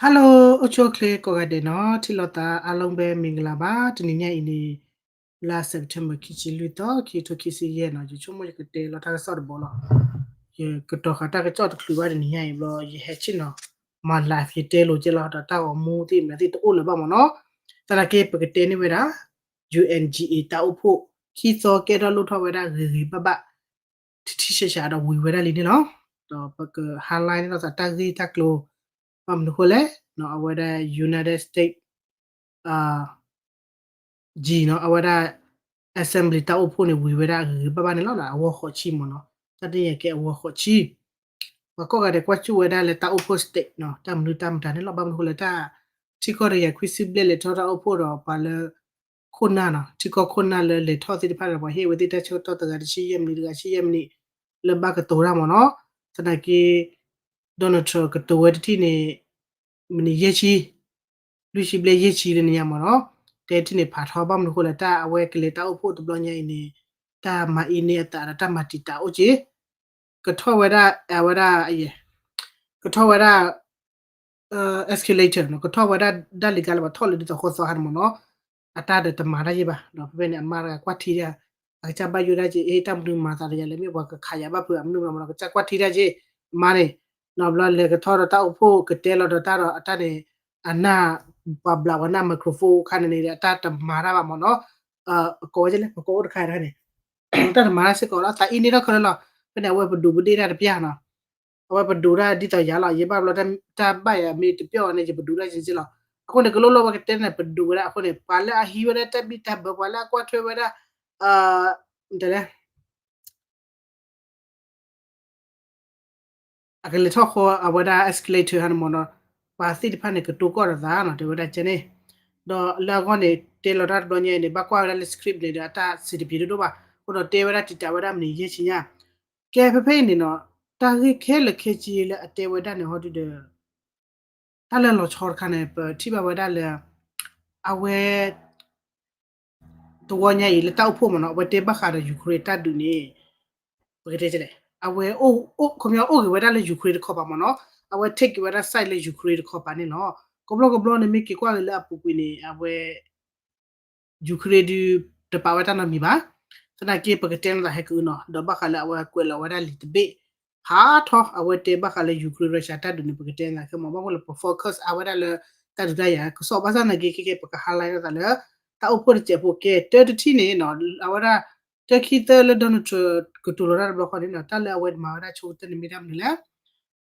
Hello, အိၣ်ဆူၣ်အိၣ်ချ့ကိးဂၤဒဲးနီၤ, ထံၣ်လိာ်သးအါလုံးပဲမင်္ဂလာပါ. တနံၤညါအံၤန့ၣ် လါ September ခံဆံလွံၢ်သီ ခံကထိခံဆံယဲၢ်နီၤ, ယဆိကမိၣ်ယကတဲလီၤတၢ်ကစီၣ်တဘိလီၤ. ယကတီၤဃာ်တၢ်ကစီၣ်တချုးဘၣ်တနံၤညါအံၤဘျီ ယဟဲဆ့ၣ်နီၤ မၤ live ယတဲလိာ်ကဲလီၤဒီးတၢ်ဂီၤမူသ့ၣ်မနုၤသ့ၣ်တအိၣ်လၢၤဘၣ်မ့ၢ်နီၤ. သနာ်က့ပကတဲန့ၢ်ဝဲဒၣ် ယူၣ်အဲၣ်ကၠံၣ်အ့ၣ် တၢ်အိၣ်ဖှိၣ် ခံသီကဲထီၣ်လိၣ်ထီၣ်ဝဲဒၣ်ဂ့ၤဂ့ၤဘၣ်ဘၣ် ထံထံဆးဆးဒီးဝံၤဝဲဒၣ်လံန့ၣ်လီၤ. ဒီးပက highlight န့ၣ်ဒီးသးတၢ်ဂ့ၢ်တၢ်ကျိၤ ဘၣ်မနုၤဃိလဲၣ်, အဝဲဒၣ် United States ကၠံၣ်နီၤ အဝဲဒၣ် assembly တၢ်အိၣ်ဖှိၣ်န့ၣ် ဝံၤဝဲဒၣ်ဂ့ၤဂ့ၤဘၣ်ဘၣ်န့ၣ်လီၤ. အဝီဃိးဆံမ့ၢ်နီၤ, တၢ်တယဲၢ်ကဲအဝီဃိးဆံ ပှၤကိးဂၤဒဲးကွၢ်စူၣ်ဝဲဒၣ်လၢတၢ်အိၣ်ဖှိၣ် state နီၤ, တၢ်မနုၤတၢ်မတၤန့ၣ်လီၤ. ဘၣ်မနုၤဃိလဲၣ်, တၢ်ထံကီၢ်တကယၤခွံဆံဘျဲၣ်လဲၤထီၣ်တၢ်အိၣ်ဖှိၣ်ဒီးပှၤလၢ ခိၣ်နၢ်နီၤ, ထံကီၢ်ခိၣ်နၢ်လၢလဲၤထီၣ်သ့ၣ်တဖၣ်ဒီး ပှၤဟ့ၣ်ဝဲသ့ၣ်တၢ်ဆၢကတီၢ်တဂၤတဆံယဲၢ်မံးနံး တဂၤဆံယဲၢ်မံးနံး လၢဘၣ်ကတိၤတၢ်မ့ၢ်နီၤ. သနာ်က့ Donald Trump ကတိၤဝဲတထံၣ်န့ၣ် မံးနံးယဲၢ်ဆံ လွံၢ်ဆံဘျဲၣ်ယဲၢ်ဆံလၢန့ၣ်ညါမ့ၢ်နီၤ, တဲထံၣ်န့ၣ်ဖးထီ ဘၣ်မနုၤဃိလဲၣ်, တၢ်အဝဲကလဲၤတၢ်အိၣ်ဖှိၣ်တဘျီညါအံၤန့ၣ် တၢ်မၤအ့န့ၢ်အသးဒီးတၢ်မၤတံာ်တာ်အိၣ်က့ၤ ကထီၣ်ဝဲဒၣ် အဝဲဒၣ် ကထီၣ်ဝဲဒၣ် escalator နီၤ, ကထီၣ်ဝဲဒၣ်ဒၣ်လံၤကါလၢပှၤထီၣ်လၢဒ်သိးဃိသီခါန့ၣ်မ့ၢ်နီၤ, အတၢ်ဒီးတမၤတၢ်ယ့ၢ်ဘၣ်. ဒီးဖဲဖဲန့ၣ် အမါတဂၤကွၢ်ထံတၢ်, အကစၢ်ဘၣ်ယိၣ်ဒၣ်က့ၤ အ့ တၢ်မနုၤမၤသးတယၤလဲၣ်, မ့ၢ်ပှၤကခးယၤဘၣ်ဖုးအမနုၤမ့ၢ်နီၤ, ကစၢ်ကွၢ်ထံတၢ်က့ၤ အမါန့ၣ်, နီၤဘျီလဲၤကထီၣ်ဒီးတၢ်အိၣ်ဖှိၣ် ကတဲလီၤဒီးတၢ်ဒီးအတၢ်န့ၣ် အနၢ် ပှၤဘျးပှၤနၢ် microphone ခါန့ၣ်န့ၣ် အတၢ်တမၤတၢ်ဘၣ်မ့ၢ်နီၤ, ကိးဝဲလဲၣ် ပကိးအိၣ်တခါတခါန့ၣ် တၢ်တမၤတၢ်စ့ၢ်ကီးလီၤ, သးအ့န့ၢ်ထီၣ်ခဲလၢာ်လီၤ. ဖဲန့ၣ် အဝဲပဒိးပဒ့ၣ်တၢ်တပျၢ်နီၤ, အဝဲပဒိးတၢ်ဒ်သိးယၤလီၤ, ယဘၣ်ဘျီ တၢ်ဘၣ်ယၤမ့ၢ်တပျၢ်အီၤန့ၣ် ယပဒိးတၢ်ယဲလီၤ. အဃိန့ၣ် ကလိၣ်လၢဝဲကတဲန့ၣ် ပဒိးဝဲဒၣ်အဃိန့ၣ် ပှၤလၢအဟံးဝဲဒၣ်တၢ်ဘံၣ်တၢ်ဘၢ ပှၤလၢအကွၢ်ထွဲဝဲဒၣ် တဲလဲၣ် အကလဲၤထီၣ်ဃီအဝဲဒၣ် escalator ဟါန့ၣ်မ့ၢ်နီၤ, ပှၤသ့ၣ်တဖၣ်န့ၣ် ကတိၤကီၢ်ဒီးသးနီၤ, တဲဝဲဒၣ်ကဲန့ၣ်, ဒီးလၢအဂီၢ်န့ၣ် တဲလီၤတၢ်တဘျီညါအံၤန့ၣ် ဘၣ်ကွၢ်ဝဲဒၣ်လၢ script န့ၣ်ဒီး အတၢ်စံးတပျ့ၤဒိၣ်ဒိၣ်ဘၣ်, အဃိဒီးတဲဝဲဒၣ်တံာ်တာ်ဝဲဒၣ်မံးနံးယဲၢ်ဆံညါ, ကဲဖဲဖဲအံၤန့ၣ်နီၤ, တၢ်ဂ့ၢ်ခဲလၢာ်ခဲဆ့လၢအတဲဝဲဒၣ်န့ၣ်ဟီဒုဒီး တၢ်လၢလီၤဆီတခါန့ၣ် ပထံၣ်ဘၣ်ဝဲဒၣ်လၢ အဝဲ တဝီညါအံၤလၢတၢ်အိၣ်ဖှိၣ်မ့ၢ်နီၤ, အဝဲတဲဘၣ်ဃးဒီး Ukraine တၢ်ဒုးန့ၣ် ပကတဲလဲၣ်, အဝဲ ခီပညီအိၣ်ဂ့ၤဝဲဒၣ်လၢ Ukraine တခီပၤမ့ၢ်နီၤ, အဝဲ take က့ၤဝဲဒၣ် side လၢ Ukraine တခီပၤန့ၣ်လီၤ. ကဘျီကဘျီန့ၣ် မ့ၢ်က့ၤကွၢ်က့ၤလၢအပူၤကွံာ်န့ၣ် အဝဲ Ukraine ဒုး တပာ်ဝဲတၢ်နီတမံၤဘၣ်. သနာ်က့ ပကတဲလိာ်သးဟဲကအုနီၤ, ဒီးဘၣ်ဃးလၢအဝဲကွဲးလီၤဝဲဒၣ်လံာ်တဘ့ၣ် ဖးထီ အဝဲတဲဘၣ်ဃးလၢ Ukraine Russia တၢ်ဒုးန့ၣ် ပကတဲလိာ်သးခဲမး, ဘၣ်မနုၤလဲၣ် ပ focus အါဝဲဒၣ်လၢ တၢ်ဒုးတၢ်ယၤကစီၣ်, ဘၣ်ဆၣ်သနာ်က့ ခဲကဲ ပက highlight လိာ်သးလၢ တၢ်အိၣ်ဖှိၣ်တစဲးဖိကဲ တၢတထံၣ်န့ၣ်နီၤ, အဝဲဒၣ် တၢခံသၢလၢ Donald Trump ကတိၤလီၤတၢ်တဘျီဃီန့ၣ်နီၤ, တၢ်လၢအဝဲမၤဝဲဒၣ်ဆိကတၢၢ်န့ၣ်မ့ၢ်တၢ်မနုၤလဲၣ်,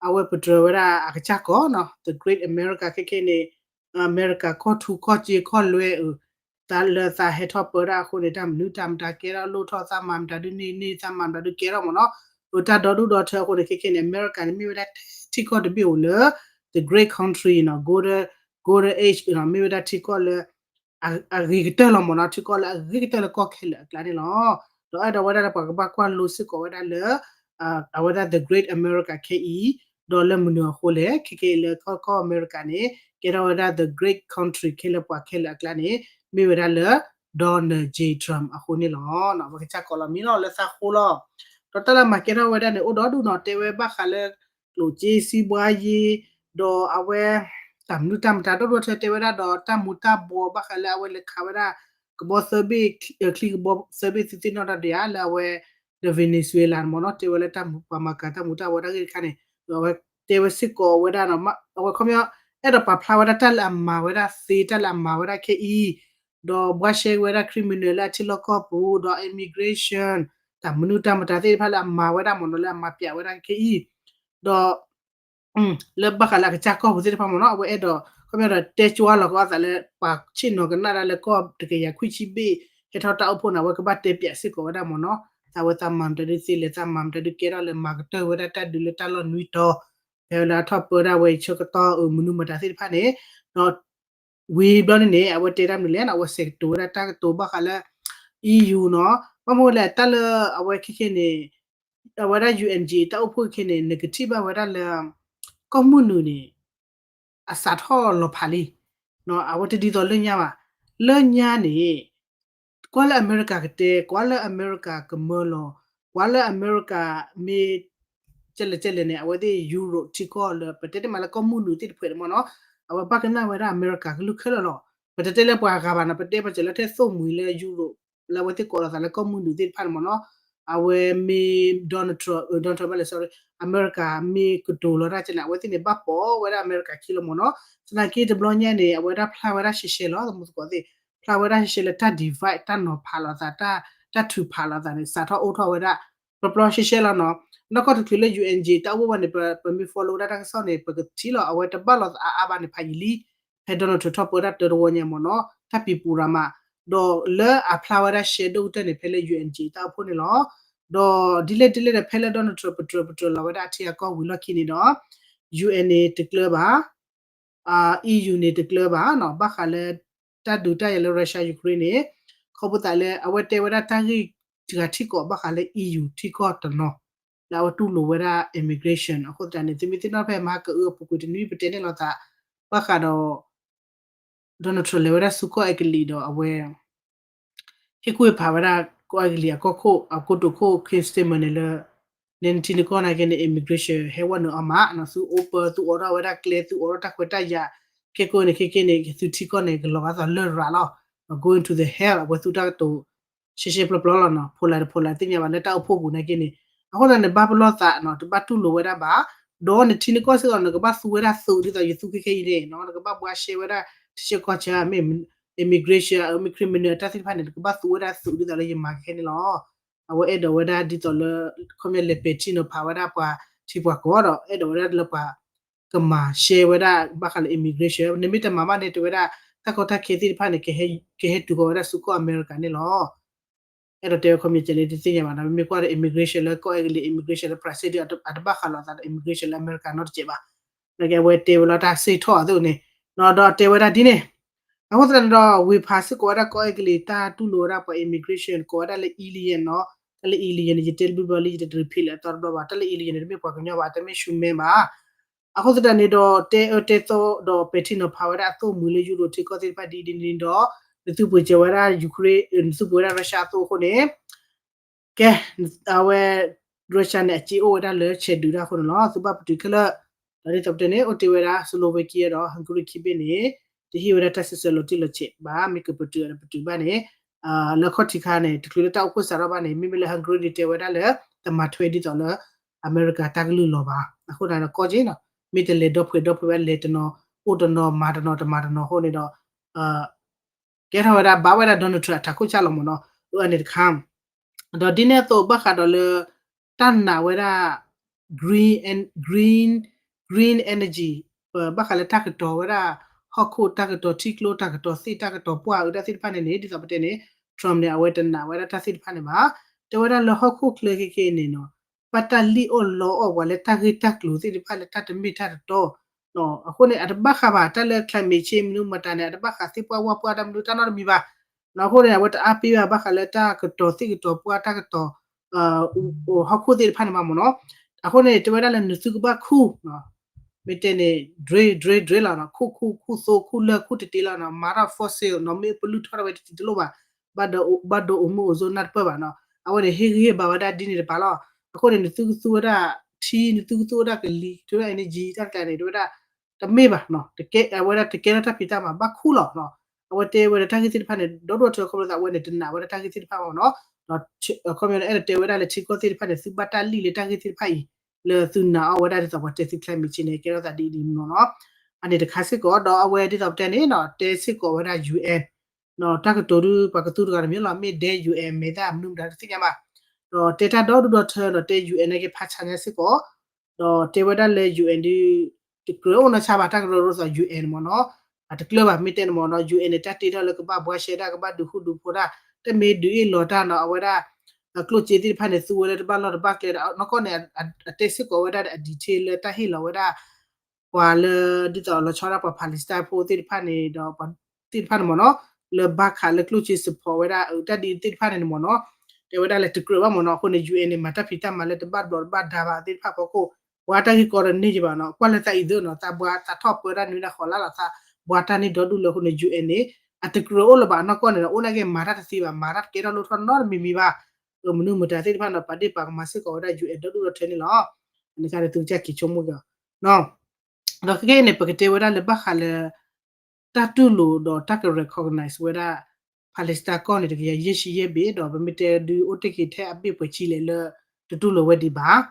အဝဲပတြၢၤဝဲဒၣ်အကစၢ်ကီၢ်နီၤ, The Great America ခဲကဲန့ၣ် အမဲရကၤကီၢ်ထူကီၢ်စ့ကီၢ်လွဲအုး, တၢ်လၢသးဟဲထီၣ်ပၢတၢ်အဃိန့ၣ် တၢ်မနုၤတၢ်မတၤကဲထီၣ်လိၣ်ထီၣ်, သးမၤမတၤဒုးန့ၢ်န့ၢ်, သးမၤမတၤဒုးကဲထီၣ်မ့ၢ်နီၤ, အတၢ်ဒီဒူၣ်ဒီထၢအဃိန့ၣ် ခဲကဲန့ၣ် အမဲရကၤန့ၣ် မ့ၢ်ဝဲဒၣ်ထံကီၢ်တဘ့ၣ်ဧိၤလၢ the great country နီၤ, golden, golden age နီၤ, မ့ၢ်ဝဲဒၣ်ထံကီၢ်လၢ အဂ့ၤကတၢၢ်လီၤမ့ၢ်နီၤ, ထံကီၢ်လၢအဂ့ၤကတၢၢ်လၢကီၢ်ခဲလၢာ်အကျါန့ၣ်လီၤ. ဒီးအဲၣ်ဒိးဝဲဒၣ်လၢပှၤကဘၣ်ကွၢ်လိစ့ၢ်ကီးဝဲဒၣ်လၢ အဝဲဒၣ် the great America ခဲအံၤ, ဒီးလၢမနုၤအဃိလဲၣ်, ခဲကဲလၢကီၢ်အမဲရကၤန့ၣ် ကဲထီၣ်ဝဲဒၣ် the great country ခဲလၢပှၤခဲလၢာ်အကျါန့ၣ် မ့ၢ်ဝဲဒၣ်လၢ Donald J Trump အဃိန့ၣ်လီၤ. ပကစၢ်ကိးလီၤမံၤလီၤလၢသးဃိလီၤ. ဒီးတၢ်လၢမၤကဲထီၣ်ဝဲဒၣ်န့ၣ် အိၣ်ဒီဒူၣ်နီၤ, တဲဝဲဘၣ်ဃးလၢ ကျိၣ်စ့စံးဘှါယ့ ဒီးအဝဲ တၢ်မနုၤတၢ်မတၤဒီဒူၣ်ထၢတဲဝဲဒၣ်ဒီး တၢ်မူၤတၢ်ဘှီးဘၣ်ဃးလၢအဝဲလဲၤခးဝဲဒၣ် ကဘီသၢဘ့ၣ် ချံကဘီသၢဘ့ၣ်သ့ၣ်သ့ၣ်နီၣ်ဒီးဒံးဧါ လၢအဝဲ the Venezuela န့ၣ်မ့ၢ်နီၤ, တဲဝဲလၢတၢ်မူၤပှၤမၤကၤတၢ်မူၤတၢ်ဘှီးတၢ်ဂ့ၢ်တခါန့ၣ် ဒီးအဝဲတဲဝဲစ့ၢ်ကီးဝဲဒၣ်နီၤ, အဝဲခီပညီ အဲၣ်ဒိးပာ်ဖျါဝဲဒၣ်တၢ်လၢအမၤဝဲဒၣ်သ့ တၢ်လၢအမၤဝဲဒၣ်ခဲအံၤ, ဒီးဘှါရှဲဝဲဒၣ် criminal လၢအထံလီၢ်ကီၢ်ပူၤ ဒီး immigration တၢ်မနုၤတၢ်မတၤသ့ၣ်တဖၣ်လၢအမၤဝဲဒၣ်မ့ၢ်နီၤ လၢအမၤပျးဝဲဒၣ်ခဲအံၤ, ဒီး လၢဘၣ်ဃးလၢအကစၢ်ကီၢ်ပူၤသ့ၣ်တဖၣ်မ့ၢ်နီၤ, အဝဲအဲၣ်ဒိး ခီပညီဒီးတဲကၠွလီၤကီးအသးလၢ ပှၤဆ့ၣ်နီၤကနၣ်ဒၣ်လၢကီၢ်တကယၤခွံဆံဘ့ၣ် ဟဲထီၣ်တၢ်အိၣ်ဖှိၣ်န့ၣ် အဝဲကဘၣ်တဲပျးစ့ၢ်ကီးဝဲဒၣ်မ့ၢ်နီၤ, သးဝဲသးမၤမတၤဒုးသ့လဲၣ် သးမၤမတၤဒုးကဲထီၣ်လဲၣ် မၤကတၢၢ်ဝဲဒၣ်တၢ်ဒုးလၢတၢ်လီၢ်နွံတီၤ, ဖဲလၢအထီၣ်ပၢဒၣ်ဝဲအံၤဆၢကတီၢ်မနုၤမတၤသ့ၣ်တဖၣ်န့ၣ်, ဒီး ဝံၤဘျီန့ၣ်န့ၣ် အဝဲတဲတၢ်မနုၤလဲၣ်နီၤ, အဝဲဆဲးကတိၤဝဲဒၣ်တၢ်ကတိၤဘၣ်ဃးလၢ EU နီၤ, ဘၣ်မနုၤလဲၣ် တၢ်လၢအဝဲခဲခဲန့ၣ် အဝဲဒၣ် UNG တၢ်အိၣ်ဖှိၣ်ခဲန့ၣ် နကထံၣ်ဘၣ်ဝဲဒၣ်လၢ ကီၢ်မုၢ်နုာ်န့ၣ် အစးထီၣ်လီၤဖးလံ, အဝဲတဒ်သိးလၢညါဘၣ်, လၢညါန့ၣ် ကွၢ်လၢအမဲရကၤကတဲ, ကွၢ်လၢအမဲရကၤကမၢလီၤ, ကွၢ်လၢအမဲရကၤမ့ၢ် ကဲလဲၣ်ကဲလဲၣ်န့ၣ် အဝဲသ့ၣ် Europe ထံကီၢ်လၢ ပတဲတ့ၢ်မးလၢကီၢ်မုၢ်နုာ်သ့ၣ်တဖၣ်န့ၣ်မ့ၢ်နီၤ, အဝဲဘၣ်ကနၣ်ဝဲဒၣ်အမဲရကၤကလုၢ်ခဲလၢာ်လီၤ. ပတတဲလၢပှၤဂၤဘၣ်နီၤ, ပတဲပှၤစၢၤလၢထဲသိၣ်မှံၤလၢယူရိး လၢအဝဲသ့ၣ်ကိးလီၤသးလၢကီၢ်မုၢ်နုာ်သ့ၣ်တဖၣ်န့ၣ်မ့ၢ်နီၤ, အဝဲမ့ၢ် Donald Trump, Donald Trump ဘၣ်လဲၣ် sorry, အမဲရကၤမ့ၢ်ကတိၤလီၤတၢ်ကဲန့ၣ် အဝဲသ့ၣ်န့ၣ် ဘၣ်ပိာ်ဝဲဒၣ်အမဲရကၤခံလီၤမ့ၢ်နီၤ. သနာ်က့တဘျီညါန့ၣ် အဝဲဒၣ်ဖျါဝဲဒၣ်ရှဲရှဲလီၤ သမူသကိးသ့ၣ်, ဖျါဝဲဒၣ်ရှဲရှဲလၢတၢ် divide တၢ်နီၤဖးလိာ်သး, တၢ်ထုးဖးလိာ်သးန့ၣ် စးထီၣ်အိၣ်ထီၣ်ဝဲဒၣ် ပျီပျီရှဲရှဲလီၤနီၤ. နီၢ်ကီၢ်တချုးလၢ ယူအန် တၢ်အိၣ်ဝဲန့ၣ် ပမ့ၢ် follow ဝဲဒၣ်တၢ်ကစီၣ်န့ၣ် ပကထံၣ်လီၤ အဝဲတဘၣ်လိာ်သးအါအါဘၣ်န့ၣ် ဖးယံာ်လံ, ဖဲ Donald Trump ထီၣ်ပၢတၢ်တၢတဝီညါမ့ၢ်နီၤ, တၢ်ပံၤပူၤရၤမး, ဒီးလၢအဖျါဝဲဒၣ်ရှဲဒိၣ်ကတၢၢ်န့ၣ် ဖဲလၢ ယူအန် တၢ်အိၣ်ဖှိၣ်န့ၣ်လီၤ. ဒီးဒ်လဲၣ်ဒ်လဲၣ်ဒီး ဖဲလၢ Donald Trump ပတြၢၤပတြၢၤလီၤဝဲဒၣ်အထံအကီၢ်ဝံၤလီၢ်ခံန့ၣ်ဒီး ယူအန် န့ၣ်တကျၢၤဘၣ် EU န့ၣ်တကျၢၤဘၣ်နီၤ, ဘၣ်ဃးလၢ တၢ်ဒုးတၢ်ယၤလၢ Russia Ukraine န့ၣ်, ခီဖျိသးလၢအဝဲတဲဝဲဒၣ်တၢ်ဂ့ၢ်တဂၤထံကီၢ် ဘၣ်ဃးလၢ EU ထံကီၢ်တနီၤ, လၢအဝဲတူၢ်လိာ်ဝဲဒၣ် immigration အဃိသတးန့ၣ် သုမ့ၢ်သ့ၣ်နီၣ်ဖဲမဟါကအုအပူၤကွံာ်တနွံ ပတဲန့ၢ်လိာ်သး ဘၣ်ဃးဒီး Donald Trump လဲၤဝဲဒၣ်ဆူကီၢ်အဲကလံးဒီးအဝဲ ဟ့ၣ်ကူၣ်ဟ့ၣ်ဖးဝဲဒၣ် ကီၢ်အဲကလံးအကီၢ်ခိၣ် အကိတိာ်ခိၣ် Keir Starmer န့ၣ်လၢ နထံနကီၢ်နာ်က့န့ၣ် immigration ဟဲဝဲနုာ်အီၤမးနီၤ, သုအိၣ်ပၢသုအိးထီၣ်ဝဲဒၣ်ကျဲ သုအိးထီၣ်တၢ်ခွဲးတၢ်ယာ် ခဲကိာ်န့ၣ် ခဲက့န့ၣ် သုထံကီၢ်န့ၣ် ကလီၤဂာ်သီးလၢရၤလီၤ, going to the hell အဝဲသူတၢ်ကတိၤ ရှဲရှဲပျီပျီလီၤနီၤ, ဖိလၢတဖိလၢသ့ၣ်ညါဘၣ်လၢတၢ်အိၣ်ဖှိၣ်ပူၤနာ်က့န့ၣ်, အဃိသတးန့ၣ် ဘၣ်ပလီၢ်သးနီၤ, တဘၣ်တူၢ်လိာ်ဝဲဒၣ်ဘၣ်, ဒီးနထံနကီၢ်စ့ၢ်ကီး နကဘၣ်သူဝဲဒၣ်သုးဒ်သိးယသူခဲခဲအံၤန့ၣ်နီၤ, နကဘၣ်ဘှါရှဲဝဲဒၣ် ထံဆၢကီၢ်ဆၢ မ့ၢ် immigration မ့ၢ် criminal တၢ်သ့ၣ်တဖၣ်န့ၣ် နကဘၣ်သူဝဲဒၣ်သုးဒ်သိးလၢယမၤခဲန့ၣ်လီၤ. အဝဲအဲၣ်ဒိးဝဲဒၣ်ဒ်သိးလၢ ခီပညီလဲၤပဲာ်ထံနီၤဖးဝဲဒၣ်ပှၤထံပှၤကီၢ်ဒီး အဲၣ်ဒိးဝဲဒၣ်လၢပှၤ ကမၤရှဲဝဲဒၣ်ဘၣ်ဃးလၢ immigration န့ၣ် မ့ၢ်တမၤဘၣ်န့ၣ် တဲဝဲဒၣ် တၢ်ကီတၢ်ခဲသ့ၣ်တဖၣ်န့ၣ် ကဟဲတုၤဃီၤဝဲဒၣ်ဆူကီၢ်အမဲရကၤန့ၣ်လီၤ. အဲၣ်ဒိးတဲဝဲခီပညီကဲလၢတသ့ၣ်ညါဘၣ်နီၤ, မ့မ့ၢ်ကွၢ်ဒီး immigration လၢကီၢ်အဲကလံး immigration လၢ Brazil ဒ်အတဘၣ်ဃးလိာ်သးဒီး immigration လၢအမဲရကၤနီတစဲးဘၣ်. နာ်က့အဝဲတဲဝဲလီၤတၢ်စ့ၢ်ထီၣ်အသိးန့ၣ်, ဒီးတဲဝဲဒၣ်ဒ်န့ၣ်, အဃိသတးန့ၣ်ဒီး ဝ့ၢ်ဖးစ့ၢ်ကီးဝဲဒၣ်ကီၢ်အဲကလံး တၢ်တူၢ်လိာ်ဝဲဒၣ်ပှၤ immigration ကိးဝဲဒၣ်လၢ alien နီၤ, တၢ်လၢ alien န့ၣ် ယတဲတဘျုးဘျီလံ ယတ repeat လၢအသီတဘျီဘၣ်, တၢ်လၢ alien န့ၣ် တမ့ၢ်ပှၤကညီဘၣ်, တမ့ၢ် human ဘၣ်. အဃိသတးန့ၣ်ဒီး တဲအၢတဲသီဒီးပဲာ်ထံနီၤဖးဝဲဒၣ်အသိၣ်မှံၤလၢယူရိးထံကီၢ်သ့ၣ်တဖၣ်ဒ်အံၤဒ်န့ၣ်ဒီး နသုပှ့ၤစၢၤဝဲဒၣ် Ukraine, နသုပှ့ၤဝဲဒၣ် Russia အသိးအဃိန့ၣ်, ကဲ, အဝဲ Russia န့ၣ် အစ့အိၣ်ဝဲဒၣ်လၢဆဲးဒုးတၢ်အဃိန့ၣ်လီၤ. သုဘၣ်ပတုာ်ခဲလၢာ်, ဒီးဒ်သိးပတဲန့ၣ် အိၣ်တ့ၢ်ဝဲဒၣ် Slovakia ဒီး Hungary ခံဘ့ၣ်န့ၣ် တဟ့ၣ်ဝဲဒၣ်တၢ်စံးဆၢလီၤတံၢ်လီၤဆဲးဘၣ်, မ့ၢ်ကပတုာ်ဒီးပတုာ်ဘၣ်န့ၣ် လၢခီၣ်ထံးခါန့ၣ် တချုးလၢတၢ်အိၣ်ဖှိၣ်စးထီၣ်ဘၣ်န့ၣ် မ့မ့ၢ်လၢ Hungary န့ၣ် တဲဝဲဒၣ်လၢ တမၤထွဲဒ်သိးလၢ အမဲရကၤတၢ်ကလုၢ်လီၤဘၣ်. အဃိသတးဒီးကီၢ်က့နီၤ, မ့ၢ်တလဲၤဒီဖှဲးဒီဖှဲးဝဲ လဲၤတနီၤ အိၣ်တနီၤ မၤတနီၤ တမၤတနီၤအဃိန့ၣ်ဒီး ကဲထီၣ်ဝဲဒၣ် ဘၣ်ဝဲဒၣ် Donald Trump အထးခိၣ်ဆၣ်လီၤမ့ၢ်နီၤ, အန့ၣ်တခါ ဒီးဒ်န့ၣ်အသိးဘၣ်ဃးဒီးလၢ တၢ်နာ်ဝဲဒၣ် green, green, green energy, ဘၣ်ဃးလၢတၢ်ကတီၤဝဲဒၣ် ဟီၣ်ခိၣ်တၢ်ကတီၤထံကျိ တၢ်ကတီၤသ့ၣ် တၢ်ကတီၤပှၢ်အတၢ်သ့ၣ်တဖၣ်န့ၣ်န့ၣ် ဒ်သိးပတဲန့ၣ် Trump န့ၣ် အဝဲတနာ်ဝဲဒၣ်တၢ်သ့ၣ်တဖၣ်န့ၣ်ဘၣ်. တဲဝဲဒၣ်လၢဟီၣ်ခိၣ်ချၢခဲခဲအံၤန့ၣ်နီၤ ဘၣ်တၢ်လံၣ်အီၣ်လီအီၣ်ပှၤလၢတၢ်ဂ့ၢ်တၢ်ကျိၤသ့ၣ်တဖၣ်လၢတၢ်တမ့ၢ်တၢ်တတီ အဃိန့ၣ် အတဘၣ်ဃးဘၣ် တၢ်လၢ climate change မနုၤမတၤန့ၣ် အတဘၣ်ဃးသ့ၣ်ပှၢ်ဝၣ်ပှၢ်တၢ်မနုၤတၢ်နီတမံၤဘၣ်. အဃိန့ၣ် အဝဲတအါပ့ၤဘၣ် ဘၣ်ဃးလၢတၢ်ကတီၤသ့ၣ်ကတီၤပှၢ် တၢ်ကတီၤ ဟီၣ်ခိၣ်သ့ၣ်တဖၣ်န့ၣ်ဘၣ်မ့ၢ်နီၤ. အဃိန့ၣ် တဲဝဲဒၣ်လၢနသုကဘၣ်ခူၣ် မ့ၢ်တဲန့ၣ် drill drill drill လီၤနီၤ, ခူၣ်ခူၣ်ခူၣ်သိခူၣ်လၢၢ်ခူၣ်တတ့လီၤနီၤ, မၤထီၣ် fossil နီၤ, မ့ၢ်ပလုၢ်ထီၣ်ထီၣ်ဝဲတတံၤတလိၣ်ဘၣ်, ဘၣ်ဒိးအိၣ်မူအိၣ်ဇိနၢ်တပၢၢ်ဘၣ်နီၤ. အဝဲန့ၣ် ဟ့ၣ်ဂံၢ်ဟ့ၣ်ဘါဝဲဒၣ်ဒ်န့ၣ်တပၤလီၤ. အဃိန့ၣ် နသုကသူဝဲဒၣ်ထံ နသုကသူဝဲဒၣ်ကလံၤ တဝဲဒၣ် energy တၢ်တကျါန့ၣ် တဝဲဒၣ် တမ့ၢ်ဘၣ်, အဝဲဒၣ်တကဲထီၣ်တၢ်ဖံးတၢ်မၤဘၣ်ခူၣ်လီၤ. အဝဲတဲဝဲဒၣ်တၢ်ဂ့ၢ်သ့ၣ်တဖၣ်န့ၣ် ဒီဒိၣ်ထၢခီဖျိသး အဝဲန့ၣ်တနာ်ဝဲဒၣ်တၢ်ဂ့ၢ်သ့ၣ်တဖၣ်ဘၣ်နီၤ. ဒီးခီပညီန့ၣ် အဲၣ်ဒိးတဲဝဲဒၣ်လၢထံကီၢ်သ့ၣ်တဖၣ်န့ၣ် သုဘၣ်တၢ်လံၣ်လၢတၢ်ဂ့ၢ်သ့ၣ်တဖၣ်အံၤ လၢသုနာ်အီၤဝဲဒၣ်ဒ်သိးပှၤတဲသု climate change န့ၣ် ကဲထီၣ်သးဒ်အံၤဒ်နီၤနီၤ. အန့ၣ်တခါစ့ၢ်ကီး ဒီးအဝဲဒ်သိးပတဲန့ၣ်နီၤ တဲစ့ၢ်ကီးဝဲဒၣ် UN တၢ်ကတိၤဒုး ပှၤကသူတဂၤတမံၤလီၤ မ့ၢ်ဒဲ UN မဲာ်သၣ်မနုၤမတၤတသ့ၣ်ညါဘၣ်. ဒီးတဲတၢ်ဒီဒူၣ်ဒီထၢဒီးတဲ UN နာ်က့ဖးဆါညါစ့ၢ်ကီး ဒီးတဲဝဲဒၣ်လၢ UN ဒုး တကြၢးအိၣ်နီၢ်ဆါဘၣ် တၢ်ကရၢကရိသိး UN မ့ၢ်နီၤ, အတကျၢၤဘၣ် မ့ၢ်တဲန့ၣ်မ့ၢ်နီၤ UN န့ၣ် တၢ်တ့ထီၣ်လၢကဘၣ်ဘှါရှဲဒၣ် ကဘၣ်ဒုးဃူဒုးဖိးဒၣ် တမ့ၢ်ဒုးအ့ၣ်လီၤတၢ်နီၤ အဝဲဒၣ် ကျိၣ်စ့သ့ၣ်တဖၣ်န့ၣ် သူဝဲလၢတဘၣ်လီၢ်တဘၣ်ကျဲဒီး နီၢ်ကီၢ်န့ၣ် အတဲစ့ၢ်ကီးဝဲဒၣ်ဒီး အ detail လၢတၢ်ဟ့ၣ်လီၤဝဲဒၣ် ပှၤလၢဒ်သိးလီၤဆီဒၣ်ပှၤ Palestine ဖိသ့ၣ်တဖၣ်န့ၣ်ဒီး ပှၤသ့ၣ်တဖၣ်န့ၣ်မ့ၢ်နီၤ လၢဘၣ်ခးလၢကျိၣ်စ့ support ဝဲဒၣ် တၢ်ဒ်သ့ၣ်တဖၣ်န့ၣ်န့ၣ်မ့ၢ်နီၤ တဲဝဲဒၣ်လၢတကြၢးဘၣ်မ့ၢ်နီၤ အဃိန့ၣ် UN န့ၣ် မၤတၢ်ဖံးတၢ်မၤလၢတဘၣ်ဘျီးတဘၣ်ဒါဘၣ်သ့ၣ်တဖၣ်ဖီခိၣ် ပှၤတၢ်ဂ့ၢ်ကီတန့ၢ်က့ဘၣ်နီၤ ကွၢ်လၢသးအံၤသ့နီၤ သးဘှါသးထီၣ်ပၢတၢ်နွံဒၣ်ဃီလါလီၤ သးဘှါတၢ်န့ၢ်ဒီဒူၣ်လၢအဃိန့ၣ် UN န့ၣ် အတကြၢးအိၣ်လၢၤဘၣ် နီၢ်ကီၢ်န့ၣ်ဒီး အိၣ်နာ်က့မၤတၢ်တသ့ဘၣ် မၤတၢ်တကဲထီၣ်လိၣ်ထီၣ်နီတမံၤမံၤဘၣ် မနုၤမတၤသ့ၣ်တဖၣ်နီၤ ပာ်ဒ့ၣ်ပာ်ကမၤစ့ၢ်ကီးဝဲဒၣ် UN ဒီဒူၣ်ဒီထၢန့ၣ်လီၤ အန့ၣ်ခါန့ၣ် သုကစၢ်က့ၤဆိကမိၣ်က့ၤအီၤ ဒီးခဲကနံၣ်အံၤန့ၣ် ပကတဲဝဲဒၣ်လၢဘၣ်ဃးလၢ တၢ်တူၢ်လိာ်ဒီးတၢ်က recognize ဝဲဒၣ် Palestine ကီၢ်န့ၣ် တကယၤယဲၢ်ဆံယဲၢ်ဘ့ၣ် ဒီးပမ့ၢ်တဲဒုးအိၣ်တ့ၢ်က့ၤထဲအဘ့ၣ်ပှဲၤဆံလဲၣ်လၢ တတူၢ်လိာ်ဝဲဒံးဘၣ်.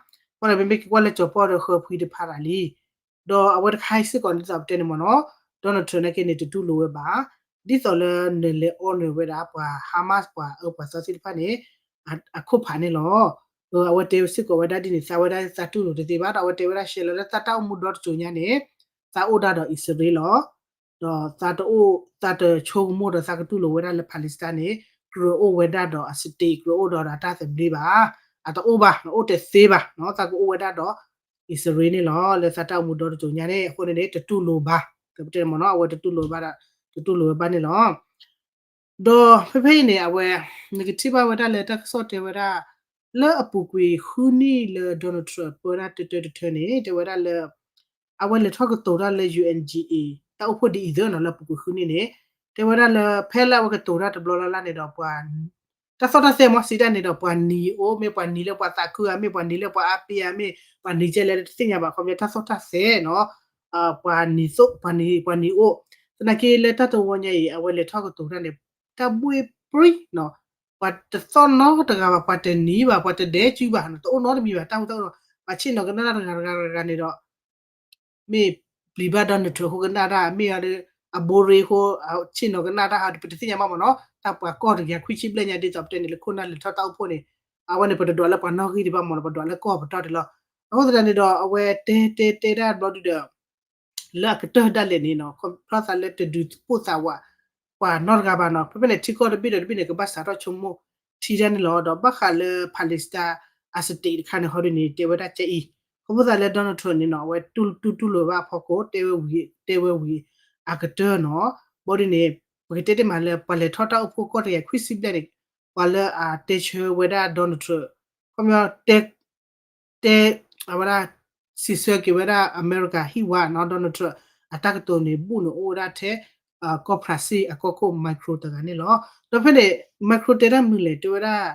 အဃိဒီး ပမ့ၢ်က့ၤကွၢ်လၢကၠီၤပီၢ်ဒီးဃၢဖှံတဖၣ်ဒၣ်လံ ဒီးအဝဲတခါအံၤစ့ၢ်ကီး ဒ်သိးပတဲန့ၣ်မ့ၢ်နီၤ Donald Trump နာ်က့န့ၣ် တတူၢ်လိာ်ဝဲဘၣ်. ဒ်သိးလၢနလဲၤ honor ဝဲဒၣ် ပှၤ Hamas ပှၤအၢပှၤသီသ့ၣ်တဖၣ်န့ၣ် အခိၣ်ဖးန့ၣ်လီၤ. အဝဲတဲစ့ၢ်ကီးဝဲဒၣ်ဒ်န့ၣ် သးဝဲဒၣ်သးတူၢ်လိာ်တသ့ဘၣ် ဒီးအဝဲတဲဝဲဒၣ်ရှဲလီၤလၢ သးတၢ်အိၣ်မူဒီတစိၤညါန့ၣ် သးအိၣ်ဒၣ်ဒီးအံၣ်စရ့လးလီၤ. ဒီးသးတအိၣ် သးတဆိကမိၣ်ဒီးသးကတူၢ်လိာ်ဝဲဒၣ်လၢ Palestine န့ၣ် ကြၢးအိၣ်ဝဲဒၣ်ဒီးအ state ကြၢးအိၣ်ဒီးအတၢ်သဘျ့ဘၣ်. အတအိၣ်ဘၣ် အိၣ်တသ့ဘၣ်နီၤ သးကအိၣ်ဝဲဒၣ်ဒီး အံၣ်စရ့လးန့ၣ်လီၤ. လၢသးတၢ်အိၣ်မူဒီတစိၤညါန့ၣ် အဃိန့ၣ်န့ၣ် တတူၢ်လိာ်ဘၣ် ပတဲမ့ၢ်နီၤ အဝဲတတူၢ်လိာ်ဘၣ် တတူၢ်လိာ်ဝဲဘၣ်န့ၣ်လီၤ. ဒီးဖဲဖဲအံၤန့ၣ် အဝဲ နကထံၣ်ဘၣ်ဝဲဒၣ်လၢတၢ်ကစီၣ်တဲဝဲဒၣ် လၢအပူၤကွံာ်ဃုနံၣ်လၢ Donald Trump ပၢဝဲဒၣ်တၢတၢတထၢန့ၣ် တဲဝဲဒၣ်လၢ အဝဲလဲၤထီၣ်ကတိၤတၢ်လၢ ယူၣ်အၣ်အၣ် တၢ်အိၣ်ဖှိၣ်ဒ်အံၤသ့နီၤ လၢအပူၤကွံာ်ဃုနံၣ်န့ၣ် တဲဝဲဒၣ်လၢ ဖဲလၢအဝဲကတိၤတၢ်တဘျီလၢ်လၢ်န့ၣ်ဒီးပှၤ တၢ်သီၣ်တၢ်သဲမ့ၢ်စံးတၢ်န့ၣ်ဒီး ပှၤနံၤအိၣ် မ့ၢ်ပှၤနံၤလၢပှၤသးခုဧါ မ့ၢ်ပှၤနံၤလၢပှၤအါပ့ၤဧါ မ့ၢ်ပှၤနံၤကဲလဲၣ်တသ့ၣ်ညါဘၣ် ခီပညီတၢ်သီၣ်တၢ်သဲနီၤ ပှၤနံၤသိၣ် ပှၤနံၤ ပှၤနံၤအိၣ် သနာ်က့လၢတၢ်တဝီညါအံၤ အဝဲလဲၤထီၣ်ကတိၤတၢ်န့ၣ် တၢ်ဘှ့ၣ်ပြံနီၤ ပှၤတသီၣ်နီတဂၤဘၣ် ပှၤတနံၤဘၣ် ပှၤတဒဲကုဘၣ် တအိၣ်နီတမံၤဘၣ် တၢ်ဟူတၢ်အိၣ်နီၤ ပှၤဆ့ၣ်နီၤကနၣ်တၢ်တဂၤတဂၤတဂၤန့ၣ်ဒီး မ့ၢ်ပျံၤဘၣ်ဒီးနထၢၣ်အဃိကနၣ်တၢ် မ့ၢ်အီၤဒီး အဘိရ့အဃိ ဆ့ၣ်နီၤကနၣ်တၢ်ဟး ပတသ့ၣ်ညါဘၣ်မ့ၢ်နီၤ တၢ်ပှၤကီၢ်တကယၤခွံဆံဘျဲၣ်ညါဒ်သိးပတဲန့ၣ် လၢခိၣ်နၢ်လဲၤထီၣ်တၢ်အိၣ်ဖှိၣ်န့ၣ် အဝဲန့ၣ် ပတဒွးလၢပှၤနီၣ်ဂံၢ်ဒံးဘၣ်မ့ၢ်နီၤ ပဒွးလၢကီၢ်ပတီၢ်ဒံးလီၤ. အဃိသတးန့ၣ်ဒီး အဝဲတဲတဲတဲဒၣ်တဘျီဒုဒီး လၢအကတၢၢ်ဒၣ်လဲာ်န့ၣ်နီၤ ခီဖျိသးလၢတဒုးသပိၣ်သးဝး ပှၤနီတဂၤဘၣ်နီၤ ဖဲဖဲန့ၣ် ထံကီၢ်တဘ့ၣ်ဒီးတဘ့ၣ်န့ၣ် ကဘၣ်စးထီၣ်ဆိကမိၣ်ထံဒၣ်န့ၣ်လီၤ. ဒီးဘၣ်ဃးလၢ Palestine အ state တခါန့ၣ် ဟီဒ်န့ၣ် တဲဝဲဒၣ်ကဲအံၤ ခီဖျိသးလၢ Donald Trump န့ၣ်နီၤ အဝဲတူၢ်တူၢ်လိာ်ဘၣ်အဖီခိၣ် တဲဝဲဝံၤ တဲဝဲဝံၤအကတၢၢ်နီၤ ဘီဒ်န့ၣ် ပကတဲတ့ၢ်မးလၢ ပှၤလဲၤထီၣ်တၢ်အိၣ်ဖှိၣ်ကီၢ်တကယၤခွံဆံဘျဲၣ်န့ၣ် ပှၤလၢအတဲဆၢဝဲဒၣ် Donald Trump ခီပညီ တဲ တဲ အဝဲဒၣ် စံးဆၢက့ၤဝဲဒၣ် အမဲရကၤဟံၣ်ဝါနီၤ Donald Trump အတၢ်ကတိၤန့ၣ် ဘူၣ်န့ၣ်အိၣ်ဝဲဒၣ်ထဲ ကီၢ်ဖရၣ်စ့ၣ်အကီၢ်ခိၣ် Macron တဂၤန့ၣ်လီၤ. ဒီးဖဲန့ၣ် Macron တဲတၢ်မနုၤလဲၣ် တဲဝဲဒၣ်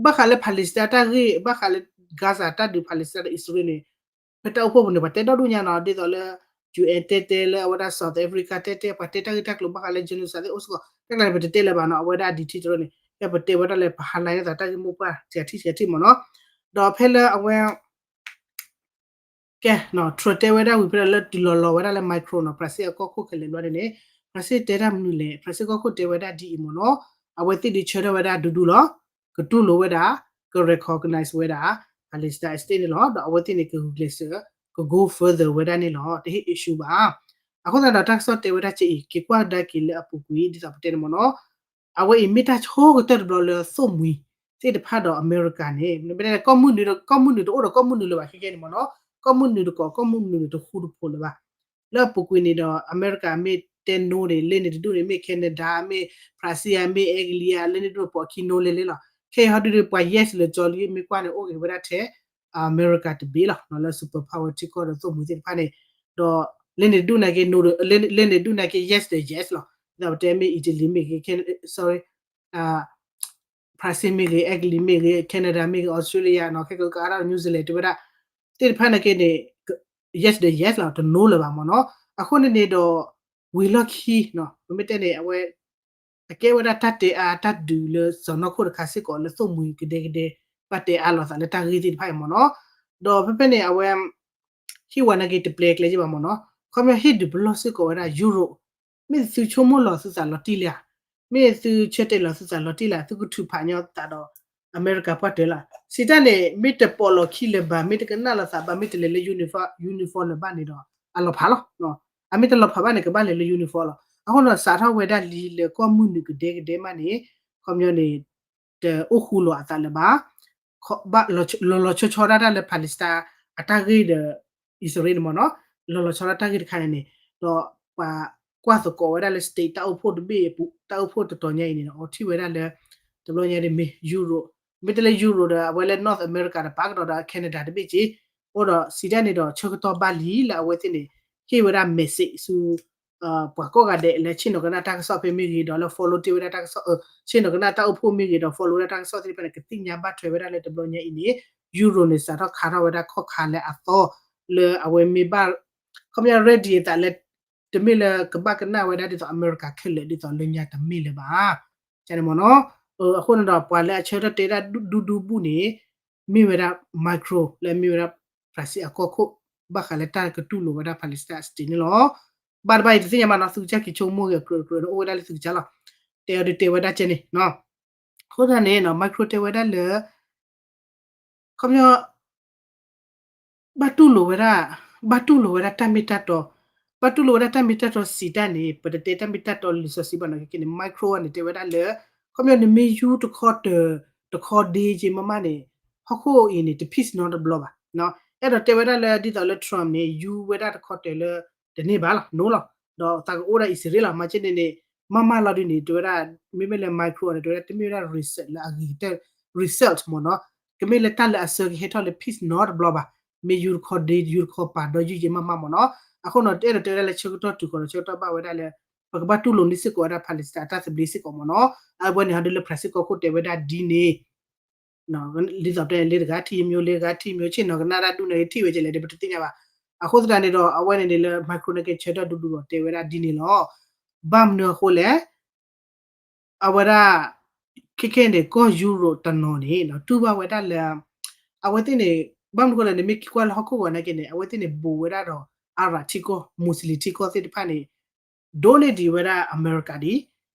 ဘၣ်ဃးလၢ Palestine တၢ်ဂ့ၢ် ဘၣ်ဃးလၢ Gaza တၢ်ဒုး Palestine ဒီးအံၣ်စရ့လးန့ၣ် ဖဲတၢ်အိၣ်ဖှိၣ်ပူၤန့ၣ် ပှၤတဲဒီဒူၣ်ညါနီၤ ဒ်သိးလၢ ယူၣ်အၣ် တဲတဲ လၢအဝဲဒၣ် South Africa တဲတဲ ပှၤတဲတၢ်ဂ့ၢ်တၢ်ကျိၤဘၣ်ဃးလၢ genocide သ့ၣ်အိၣ်စ့ၢ်ကီး တၢ်ကျါန့ၣ် ပတတဲလၢၤဘၣ်နီၤ အဝဲဒၣ် detail တရၢန့ၣ် ဖဲပတဲဝဲဒၣ်လၢပ highlight သးတၢ်ဂ့ၢ်မိၢ်ပှၢ်တဂၤထံၣ်တဂၤထံၣ်မ့ၢ်နီၤ ဒီးဖဲလၢအဝဲ ကဲ Trump တဲဝဲဒၣ်ဝံၤဖဲလၢတုၤလီၤလီၤဝဲဒၣ်လၢ Macron နီၤ ဖရၣ်စ့ၣ်အကီၢ်ခိၣ်ခဲလၢာ်ဘျီန့ၣ်န့ၣ် ဖရၣ်စ့ၣ်တဲတၢ်မနုၤလဲၣ် ဖရၣ်စ့ၣ်ကီၢ်ခိၣ်တဲဝဲဒၣ်ဒ်အံၤမ့ၢ်နီၤ အဝဲသ့ၣ်ဒုးဆၢထၢၣ်ဝဲဒၣ်ဒူဒူလီၤ ကတူၢ်လိာ်ဝဲဒၣ် က recognize ဝဲဒၣ် Palestine state န့ၣ်လီၤ ဒီးအဝဲသ့ၣ်န့ၣ် ကဂုာ်ကျဲးစၢး က go further ဝဲဒၣ်န့ၣ်လီၤ တဟ့ၣ် issue ဘၣ် အဃိသတးဒီးတၢ်ကစီၣ်တဲဝဲဒၣ်ကဲအံၤ က့ၤကွၢ်ကဒါက့ၤလၢအပူၤကွံာ် ဒ်သိးပတဲန့ၣ်မ့ၢ်နီၤ အဝဲအံၤမ့ၢ်တၢ်ဆိကတၢၢ်တဘျီလၢသိၣ်မှံၤသ့ၣ်တဖၣ်ဒီးအမဲရကၤန့ၣ် မ့ၢ်တဲကီၢ်မုၢ်နုာ် ကီၢ်မုၢ်နုာ်တအိၣ်ဒီးကီၢ်မုၢ်နုာ်လၢၤဘၣ်ခဲကဲန့ၣ်မ့ၢ်နီၤ ကီၢ်မုၢ်နုာ်တကိး ကီၢ်မုၢ်နုာ်တဃူတဖိးလၢၤဘၣ် လၢအပူၤကွံာ်န့ၣ်ဒီး အမဲရကၤမ့ၢ်တဲ no န့ၣ် လ့န့ၣ်တဒူၣ်န့ၣ် မ့ၢ် Canada မ့ၢ် ဖရၣ်စ့ၣ် မ့ၢ် အဲကလံး လ့န့ၣ်တဒူၣ်ပိာ်ခံ no လဲၤလဲၤလီၤ ခဲအံၤဟီဒုဒီးပှၤ yes လၢကၠီလံမ့ၢ်ကွၢ်န့ၣ် အိၣ်ဂ့ၤဝဲဒၣ်ထဲ အမဲရကၤတဘ့ၣ်လီၤ လၢ super power ထံကီၢ်ဒီးသိၣ်မှံၤသ့ၣ်တဖၣ်န့ၣ် ဒီး လ့န့ၣ်တဒူၣ်နာ်က့ no လ့န့ၣ်တဒူၣ်နာ်က့ yes ဒီး yes လီၤ ဒ်သိးပတဲမ့ၢ် Italy မ့ၢ်ဂ့ၤ sorry ဖရၣ်စ့ၣ်မ့ၢ်ဂ့ၤ အဲကလံးမ့ၢ်ဂ့ၤ Canada မ့ၢ်ဂ့ၤ Australia နီၤ ခဲကကါဒီး New Zealand တဲဝဲဒၣ် သ့ၣ်တဖၣ်နာ်က့န့ၣ် yes ဒီး yes လီၤ တ no လၢၤဘၣ်မ့ၢ်နီၤ အဃိန့ၣ်န့ၣ်ဒီး ဝံၤလီၢ်ခံနီၤ ပမ့ၢ်တဲန့ၣ် အဝဲ အကဲဝဲဒၣ်တၢ်တဲအါတၢ်ဒုးလၢစီၤနီၢ်ခိၣ်တခါစ့ၢ်ကီးလၢသိၣ်မှံၤကဒဲကဒဲ ဘၣ်တဲအါလိာ်သးလၢတၢ်ဂ့ၢ်သ့ၣ်တဖၣ်အံၤမ့ၢ်နီၤ ဒီးဖဲဖဲန့ၣ် အဝဲ ဟ့ၣ်ဝဲနာ်က့တပျဲကျဲယ့ၢ်ဘၣ်မ့ၢ်နီၤ ခီပညီဟ့ၣ်ဒုးပလီၢ်စ့ၢ်ကီးဝဲဒၣ် Europe မ့ၢ်သုဆိကမိၣ်လီၤသုသးလီၤတံၢ်လံဧါ မ့ၢ်သုဆၢတဲာ်လီၤသုသးလီၤတံၢ်လံ သုကထုးဖးညီသးဒီး အမဲရကၤပှၢ်တၢၢ်လီၤ စံးတၢ်န့ၣ် မ့ၢ်တပိာ်လီၤခံလၢၤဘၣ် မ့ၢ်တကနၣ်လိာ်သးဘၣ် မ့ၢ်တလဲၤလၢ uniform လၢၤဘၣ်န့ၣ်ဒီး အလီၤဖးလီၤ အမ့ၢ်တလီၤဖးဘၣ်န့ၣ် ကဘၣ်လဲၤလၢ uniform လီၤ အဃိဒီး စးထီၣ်ဝဲဒၣ်လံလၢကီၢ်မုၢ်နုာ်ကဒဲကဒဲမးန့ၣ် ခီပညီန့ၣ် တအိၣ်ဃူလိာ်အသးလၢၤဘၣ် ဘၣ်လီၤလီၤဆီဆီဒၣ်တၢ်လၢ Palestine အတၢ်ဂ့ၢ်ဒီး အံၣ်စရ့လးန့ၣ်မ့ၢ်နီၤ လီၤလီၤဆီဒၣ်တၢ်ဂ့ၢ်တခါန့ၣ်န့ၣ် ဒီးပှၤကွၢ်သကိးဝဲဒၣ်လၢ state တၢ်အိၣ်ဖှိၣ်တဘ့ၣ်အပူၤ တၢ်အိၣ်ဖှိၣ်တတီၤညါအံၤန့ၣ် အီထံၣ်ဝဲဒၣ်လၢ တဘျီညါဒ်မ့ၢ် Europe မ့ၢ်တဲလၢ Europe ဒီး အဝဲလၢ North America ဒီးပာ်ကဒီးဒီး Canada တဘ့ၣ်က့ အိၣ်ဒီးစံးတၢ်န့ၣ်ဒီး ဆၢကတီၢ်ဘၣ်လံလၢအဝဲသ့ၣ်န့ၣ် ဟ့ၣ်ဝဲဒၣ် message ဆူ ပှၤကိးဂၤဒဲးလၢဆ့ၣ်နီၤကနၣ်တၢ်ကစီၣ်ဖဲမ့ၢ်ဂ့ၤဒီးလၢ follow တ့ၢ်ဝဲဒၣ်တၢ်ကစီၣ် ဆ့ၣ်နီၤကနၣ်တၢ်အိၣ်ဖှိၣ်မ့ၢ်ဂ့ၤဒီး follow ဝဲဒၣ်တၢ်ကစီၣ်သ့ၣ်တဖၣ်န့ၣ် ကသ့ၣ်ညါဘၣ်ထွဲဝဲဒၣ်လၢတဘျီညါအံၤန့ၣ် Europe န့ၣ် စးထီၣ်ခးထီၣ်ဝဲဒၣ်ခီၣ်ခါလၢအသီ လၢအဝဲမ့ၢ်ဘၣ် ခီပညီ ready အသးလၢ တမ့ၢ်လၢကဘၣ်ကနၣ်ဝဲဒၣ်ဒ်သိးအမဲရကၤခဲလၢာ်ဒ်သိးလၢညါတမ့ၢ်လၢၤဘၣ်. န့ၣ်မ့ၢ်နီၤ. အဃိန့ၣ်ဒီး ပှၤလၢအဆၢထၢၣ်တဲဒၣ်ဒူဒူဘူၣ်န့ၣ် မ့ၢ်ဝဲဒၣ် Macron လၢအမ့ၢ်ဝဲဒၣ် ဖရၣ်စံၣ်အကီၢ်ခိၣ် ဘၣ်ဃးလၢတၢ်ကတူၢ်လိာ်ဝဲဒၣ် Palestine အစတ့န့ၣ်လီၤ. ဘၣ်တဘၣ်အံၤတသ့ၣ်ညါဘၣ်နီၤ သုကစၢ်က့ၤဆိကမိၣ်ဂ့ၤအကြၢးကြၢးန့ၣ် အိၣ်ဝဲဒၣ်လၢသုကစၢ်လီၤ. တဲအီၤဒုးတဲဝဲဒၣ်ကဲန့ၣ် အဃိသတးန့ၣ် Macron တဲဝဲဒၣ်လၢ ခီပညီ ဘၣ်တူၢ်လိာ်ဝဲဒၣ်, ဘၣ်တူၢ်လိာ်ဝဲဒၣ်တၢ်မ့ၢ်တၢ်တီ, ဘၣ်တူၢ်လိာ်ဝဲဒၣ်တၢ်မ့ၢ်တၢ်တီစံးတၢ်န့ၣ် ပတတဲတၢ်မ့ၢ်တၢ်တီလံာ်စီဆှံဘၣ်နီၤ. ခဲကနံၣ်န့ၣ် Macron န့ၣ် တဲဝဲဒၣ်လၢ ခီပညီနမ့ၢ်ယူတခီတၢၤ တခီဒ့က့မးမးန့ၣ် ဟီၣ်ခိၣ်အံၤန့ၣ် တ peace နီတဘျီဘၣ်. အဲၣ်ဒိးတဲဝဲဒၣ်လၢ ဒ်သိးလၢ Trump န့ၣ် ယူဝဲဒၣ်တခီတၢၤလၢ တန့ၢ်ဘၣ်လီၤ နီၤလီၤ. ဒီးသးကအိၣ်ဒၣ်အံၣ်စရ့လးလီၤ. မၤက့န့ၣ်န့ၣ် မၤမၤလီၤဒုးန့ၣ် တဲဝဲဒၣ် မ့မ့ၢ်လၢ Macron န့ၣ် တဲဝဲဒၣ် တမ့ၢ်ဝဲဒၣ် result လၢအဂ့ၤကတၢၢ် result မ့ၢ်နီၤ. ကမ့ၢ်လၢတၢ်လၢအဆၢကဟဲထီၣ်လၢ peace နီတဘျီဘၣ်. မ့ၢ်ယူတခီဒ့ ယူတခီပာ် ဒီးယူယံာ်မးမးမ့ၢ်နီၤ. အဃိန့ၣ် တအဲၣ်ဒိးတဲဝဲဒၣ်လၢဆၢကတီၢ်တုၤဃီၤဒီး ဆၢကတီၢ်ဘၣ်ဝဲဒၣ်လၢ ပကဘၣ်တူၢ်လိာ်န့ၢ်စ့ၢ်ကီးဝဲဒၣ် Palestine အတၢ်သဘျ့စ့ၢ်ကီးမ့ၢ်နီၤ. အဝဲန့ၣ်ဟီဒုလၢ ဖရၣ်စံၣ်ကီၢ်ခိၣ်တဲဝဲဒၣ်ဒ်န့ၣ် ဒ်သိးပတဲန့ၣ် လ့တဂၤထံၣ်ယမိၢ် လ့တဂၤထံၣ်ယမိၢ် ဆ့ၣ်နီၤကနၣ်တၢ်ဒူၣ်န့ၣ် ထံၣ်ဝဲကလဲၣ်ဒီး ပတသ့ၣ်ညါဘၣ်. အဃိသတးန့ၣ်ဒီး အဝဲန့ၣ်န့ၣ်လၢ Macron န့ၣ်က့ၤဆၢထၢၣ်ဒူဒူဒီးတဲဝဲဒၣ်ဒ်န့ၣ်လီၤ. ဘၣ်မနုၤအဃိလဲၣ် အဝဲဒၣ် ခဲခဲန့ၣ် ကီၢ်ယူရိးတနီၤန့ၣ် တူၢ်ဘၣ်ဝဲဒၣ်လၢ အဝဲသ့ၣ်န့ၣ် ဘၣ်မနုၤအဃိလဲၣ် နမ့ၢ်က့ၤကွၢ်လၢဟီၣ်ခိၣ်ဂီၤနာ်က့န့ၣ် အဝဲသ့ၣ်န့ၣ် ဘူးဝဲဒၣ်ဒီး Arab ထံကီၢ် Muslim ထံကီၢ်သ့ၣ်တဖၣ်န့ၣ် ဒိၣ်န့ၢ်ဒံးဝဲဒၣ်အမဲရကၤဒံး.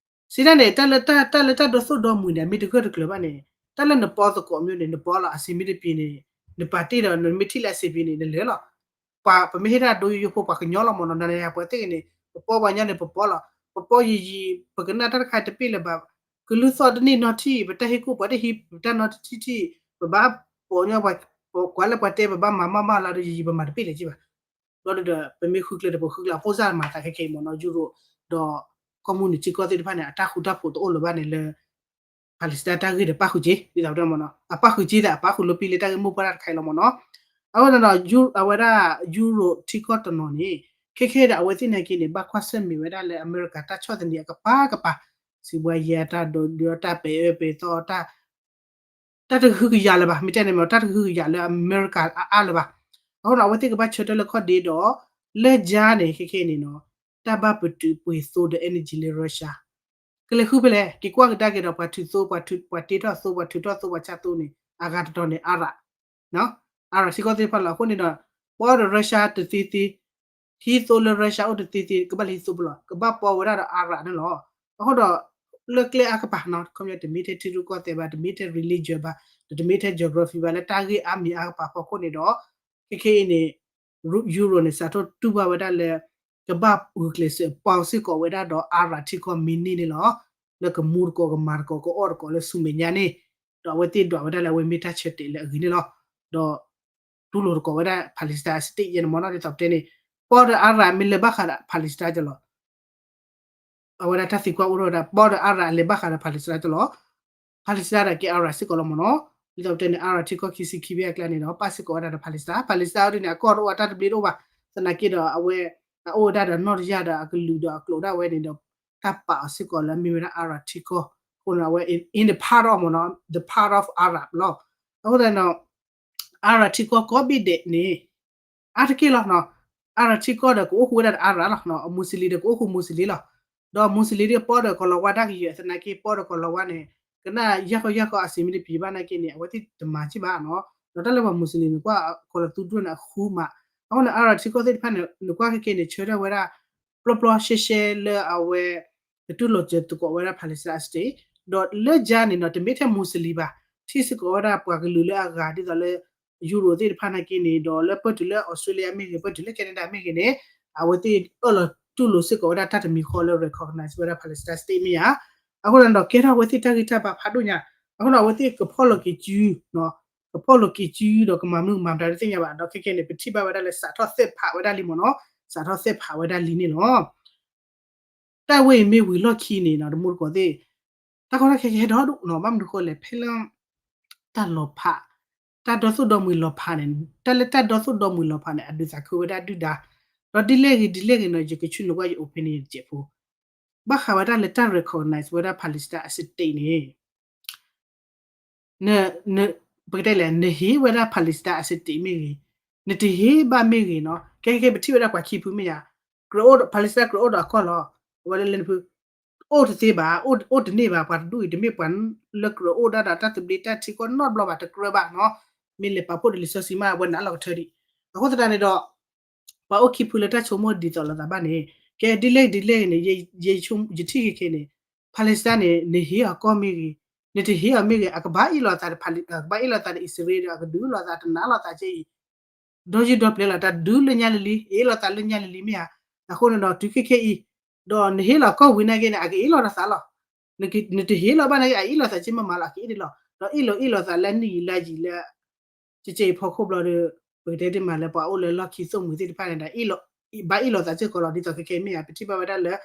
စံးတၢ်န့ၣ် တၢ်လၢတၢ် တၢ်လၢတၢ်ဒီသိၣ်ဒီမှံၤန့ၣ် အမ့ၢ်တဂၢၢ်တကျၢၤဘၣ်န့ၣ် တၢ်လၢနပီသကိးမ့ၢ်န့ၣ် နပီလီၤ အဆင်မ့ၢ်တပြေန့ၣ် နပာ်တ့ၢ်ဒီး နမ့ၢ်ထံၣ်လၢအဆင်ပြေန့ၣ် နလဲၤလီၤ. ပှၤ ပမ့ၢ်ဟ့ၣ်တၢ်ဒိယိယိဖိ ပှၤကညီလီၤမ့ၢ်နီၤ နၤနၤယၤပှၤသ့ၣ်ဂ့ၤန့ၣ် ပပီပှၤညီန့ၣ် ပပီလီၤ. ပပီယံာ်ယံာ် ပကနၣ်တၢ်တခါတပ့ၢ်လၢၤဘၣ်. ကလုၢ်သီၣ်တန့ၢ်နီတထံၣ် ပတၢ်ဟ့ၣ်ကူၣ်ပှၤတဟံး ပတၢ်နီတထံၣ်ထံၣ် ပဘၣ်ပိာ်ညီ ပှၤကွၢ်လၢပှၤတဲ ပဘၣ်မၤမၤမၤလီၤဒီး ယံာ်ယံာ်ပမၤတပ့ၢ်လၢၤက့ဘၣ်. ဘျီဒီး ပမ့ၢ်ဃုကျဲဒီး ပဃုကျဲ အဖိစၢ်မၤသးခဲခဲအံၤမ့ၢ်နီၤ ယူရိး ဒီး ကီၢ်မုၢ်နုာ်ထံကီၢ်သ့ၣ်တဖၣ်န့ၣ် အတၢ်ဃူတၢ်ဖိးတအိၣ်လၢၤဘၣ်န့ၣ်လၢ Palestine တၢ်ဂ့ၢ်ဒီးပၣ်ဃုာ်က့ၤ ဒ်သိးပတဲမ့ၢ်နီၤ အပၣ်ဃုာ်က့ၤသး အပၣ်ဃုာ်လၢပံလၢတၢ်ဂ့ၢ်မိၢ်ပှၢ်တၢ်တခါအံၤလီၤမ့ၢ်နီၤ. အဃိသတးဒီး အဝဲဒၣ် ယူရိးထံကီၢ်တနီၤန့ၣ် ခဲခဲဒီး အဝဲသ့ၣ်နာ်က့န့ၣ် ဘၣ်ကွၢ်ဆၢၣ်မဲာ်ဝဲဒၣ်လၢအမဲရကၤတၢ်ဆီၣ်သနံးအကပၤကပၤ စံးဘှါယဲတၢ်ဒိးဒုးတၢ်ပဲာ်အၢပဲာ်သီတၢ် တၢ်တကဟုကယာ်လၢၤဘၣ် မ့ၢ်တဲန့ၣ်မ့ၢ် တၢ်တကဟုကယာ်လၢအမဲရကၤအါအါလၢၤဘၣ်. အဃိဒီး အဝဲသ့ၣ်ကဘၣ်ဆၢထၢၣ်လၢခီၣ်ဒ့ဒီး လၢကၠါန့ၣ် ခဲခဲန့ၣ်နီၤ တၢ်ဘၣ်ပတုာ်ပှ့ၤသိဒီး energy လၢ Russia ကလဲၤဃုဖဲလဲၣ် က့ၤကွၢ်ကဒါက့ၤဒီး ပှၤထုးသိ ပှၤတ့ထီၣ်သိ ပှၤထုးထီၣ်သိ ပှၤဆါသိန့ၣ် အဂၤတတီၤန့ၣ် Arab Arab ထံကီၢ်သ့ၣ်တဖၣ်လီၤ. အဃိန့ၣ်ဒီး ပီဒီး Russia တသ့သ့ ဟံးသိလၢ Russia အိၣ်တသ့သ့ ကဘၣ်လၢဟံးသိပူၤလီၤ ကဘၣ်ပီဝဲဒၣ်ဒီး Arab န့ၣ်လီၤ. အဃိဒီး လၢကျဲအါကပၤနီၤ ခီပညီတမ့ၢ်ထဲထံရူၢ်ကီၢ်သဲးဘၣ် တမ့ၢ်ထဲ religion ဘၣ် ဒီးတမ့ၢ်ထဲ geography ဘၣ် လၢတၢ်ဂ့ၢ်အါမံၤအါကပၤဖီခိၣ်န့ၣ်ဒီး ခဲခဲအံၤန့ၣ် ယူရိးန့ၣ် စးထီၣ်တူၢ်ဘၣ်ဝဲဒၣ်လၢ ကဘၣ်ဂုာ်ကျဲးစၢးပီစ့ၢ်ကီးဝဲဒၣ်ဒီး Arab ထံကီၢ်မ့ၢ်န့ၢ်န့ၣ်လီၤ. လၢကမူတကိး ကမၤတကိး ကအီၣ်တကိးလၢဆူမဲာ်ညါန့ၣ် ဒီးအဝဲသ့ၣ်ဒွးဝဲဒၣ်လၢ အဝဲမ့ၢ်တၢ်ဆၢတဲာ်လၢအဂ့ၤန့ၣ်လီၤ. ဒီး တူၢ်လိာ်တကိးဝဲဒၣ် Palestine အ state ယဲန့ၣ်မ့ၢ်နီၤ ဒ်သိးပတဲန့ၣ် ပီဒီး Arab မ့ၢ်လဲၤဘၣ်ဃးဒီး Palestine ကလီၤ အဝဲဒၣ်တၢ်သံကွၢ်အိၣ်ထီၣ်ဝဲဒၣ် ပီဒီး Arab လဲၤဘၣ်ဃးဒီး Palestine ကလီၤ Palestine ဒီးကဲ Arab စ့ၢ်ကီးလီၤမ့ၢ်နီၤ. ဒ်သိးပတဲန့ၣ် Arab ထံကီၢ်ခံဆံခံဘ့ၣ်အကျါန့ၣ်ဒီး ပၣ်စ့ၢ်ကီးဝဲဒၣ်ဒီး Palestine Palestine ဒ်န့ၣ် အကီၢ်တအိၣ် အတၢ်တဘျ့တအိၣ်ဘၣ်. သနာ်က့ဒီး အဝဲ အအိၣ်ဝဲဒၣ်ဒီးနီၢ်တယၢ်ဒီးအကလုာ်ဒီးအကျိာ်ဒၣ်ဝဲန့ၣ်ဒီး တၢ်ပာ်အီၤစ့ၢ်ကီးလၢအမ့ၢ်ဝဲဒၣ် Arab ထံကီၢ် အဃိန့ၣ် အဝဲ in the part of မ့ၢ်နီၤ the part of Arab လီၤ. အဃိသတးန့ၣ် Arab ထံကီၢ်ကိးဘ့ၣ်ဒဲးန့ၣ် အါတက့ၢ်လီၤနီၤ. Arab ထံကီၢ်ဒီးကအိၣ်ဃူဝဲဒၣ်ဒီး Arab လီၤ. Muslim ဒီးကအိၣ်ဃူ Muslim လီၤ. ဒီး Muslim ဒ်ပီဒီးကီၤလၤဝါဒၣ်ကယဲၢ် သနာ်က့ပီဒီးကီၤလၤဝါန့ၣ် ကနၣ်ယၢ်ကီယၢ်ကီအစံးမ့ၢ်တပျံၤဘၣ်နာ်က့န့ၣ် အဝဲသ့ၣ်တမၤက့ၢ်ဘၣ်နီၤ. ဒီးတၢ်လၢပှၤ Muslim န့ၣ် ကွၢ်ကီၤလၤသူဒိၣ်န့ၣ်အဃူမး. အဃိန့ၣ် Arab ထံကီၢ်သ့ၣ်တဖၣ်န့ၣ် နကွၢ်ခဲကဲန့ၣ် ဆၢထၢၣ်ဝဲဒၣ် ပျီပျီရှဲရှဲလၢအဝဲ ကတူၢ်လိာ်စၢၤသကိးဝဲဒၣ် Palestine အ state ဒီးလၢကၠါန့ၣ်နီၤ တမ့ၢ်ထဲ Muslim ဘၣ် ထံၣ်စ့ၢ်ကီးဝဲဒၣ်ပှၤကလုာ်လၢအဂၤဒ်သိးလၢ ယူရိးသ့ၣ်တဖၣ်နာ်က့န့ၣ် ဒီးလၢပၢၢ်တုၤလၢ Australia မ့ၢ်ဂ့ၤ ပၢၢ်တုၤလၢ Canada မ့ၢ်ဂ့ၤန့ၣ် အဝဲသ့ၣ်အၢၣ်လီၤတူၢ်လိာ်စ့ၢ်ကီးဝဲဒၣ်တၢ်တမံၤဃီလၢ recognize ဝဲဒၣ် Palestine state မ့ၢ်ဧါ. အဃိန့ၣ်ဒီးကဲထီၣ်အဝဲသ့ၣ်တၢ်ဂံၢ်တၢ်ဘါဖးဒိၣ်ညါ အဃိန့ၣ် အဝဲသ့ၣ်ကဖီၣ်လိာ်က့ၤစု ကဖီၣ်လိာ်က့ၤစုဒီးကမၤမနုၤကမၤမတၤတသ့ၣ်ညါဘၣ် ဒီးခဲကဲန့ၣ် ပထံၣ်ဘၣ်ဝဲဒၣ်လၢစးထီၣ်သ့ၣ်ဖးဝဲဒၣ်လံမ့ၢ်နီၤ စးထီၣ်သ့ၣ်ဖးဝဲဒၣ်လံန့ၣ်လီၤ. တၢ်ဝဲအံၤမ့ၢ်ဝံၤလီၢ်ခံန့ၣ်နီၤ တမူတကိးသ့ၣ် တၢ်ကီတၢ်ခဲကဟဲဒီဒူၣ်နီၤ ဘၣ်မနုၤဃိလဲၣ် ဖဲလၢ တၢ်လီၤဖး တၢ်ဒီသိၣ်ဒီမှံၤလီၤဖးန့ၣ် တၢ်လၢတၢ်ဒီသိၣ်ဒီမှံၤလီၤဖးန့ၣ် အဒုးသးခုဝဲဒၣ်ဒုၣ်ဒါ ဒီးဒ်လဲၣ်ဂ့ၤဒ်လဲၣ်ဂ့ၤနီၤ ယကဆူနကွၢ်ယ opinion တစဲးဖိ ဘၣ်ဃးဝဲဒၣ်လၢတၢ် recognize ဝဲဒၣ် Palestine အ state န့ၣ် ပကတဲလဲၣ် နဟ့ၣ်ဝဲဒၣ် Palestine အ state မ့ၢ်ဂ့ၤ, နတဟ့ၣ်ဘၣ်မ့ၢ်ဂ့ၤနီၤ, တ ကဲကဲပထံၣ်ဝဲဒၣ်ပှၤခံဖုမ့ၢ်ဧါ, ကြၢးအိၣ် Palestine ကြၢးအိၣ်ဒီးအကီၢ်လီၤ. အဝဲလၢလၢနဖု အိၣ်တသ့ဘၣ်, အိၣ်တန့ၢ်ဘၣ်, ပှၤတဒူၣ်အံၤတမ့ၢ်ပှၤလၢကြၢးအိၣ်ဒၣ်ဒီးတၢ်သဘျ့တၢ်ထံကီၢ်နီတဘျီဘၣ်, တကြၢးဘၣ်နီၤ. မ့ၢ်လဲၤပာ်ဖှိၣ်ဒီးလံာ်စီဆှံမး အဝဲနးလီၤကထၢဒံး. အဃိသတးန့ၣ်ဒီး ပှၤအိၣ်ခံဖုလၢတၢ်ဆိကမိၣ်ဒ်သိးလိာ်သးဘၣ်န့ၣ် ကဲဒ်လဲၣ်ဒ်လဲၣ်န့ၣ် ယထံၣ်ခဲခဲန့ၣ် Palestine န့ၣ် နဟ့ၣ်အီၤကီၢ်မ့ၢ်ဂ့ၤ, နတဟ့ၣ်အီၤမ့ၢ်ဂ့ၤ အကဘၣ်အ့ၣ်လိာ်သးဒီး Pal- အကဘၣ်အ့ၣ်လိာ်သးဒီးအံၣ်စရ့လးဒီး အကဒုးလိာ်သးတနာ်လိာ်သးကဲအံၤ ဒီယုၢ်ဒီပျဲၤလီၤ တၢ်ဒုးလၢညါလံၤလံၤ အ့ၣ်လိာ်သးလၢညါလံၤလံၤမ့ၢ်ဧါ. အဃိန့ၣ်ဒီးတုၤခဲခဲအံၤ ဒီးနဟ့ၣ်လီၤကီၢ်ဝံၤနာ်က့န့ၣ် အကအ့ၣ်လိာ်တၢ်သးလီၤ. နတဟ့ၣ်လီၤဘၣ်နာ်က့ အအ့ၣ်လိာ်သးက့မ့ၢ်မးလီၤ အကအ့ၣ်ဒံးလီၤ. ဒီးအ့ၣ်လိာ်အ့ၣ်လိာ်သးလၢနံၣ်အံၤလါယံၤလၢ ကကဲအံၤဖီခိၣ်ဘျီဒီး ပကတဲတ့ၢ်မးလၢပှၤအိၣ်လၢလီၢ်ခံသိၣ်မှံၤသ့ၣ်တဖၣ်န့ၣ်ဒီး ဘၣ်အ့ၣ်လိာ်သးစ့ၢ်ကီးလီၤ. ဒ်သိးခဲခဲမ့ၢ်ဧါ ပထံၣ်ဘၣ်ဝဲဒၣ်လၢ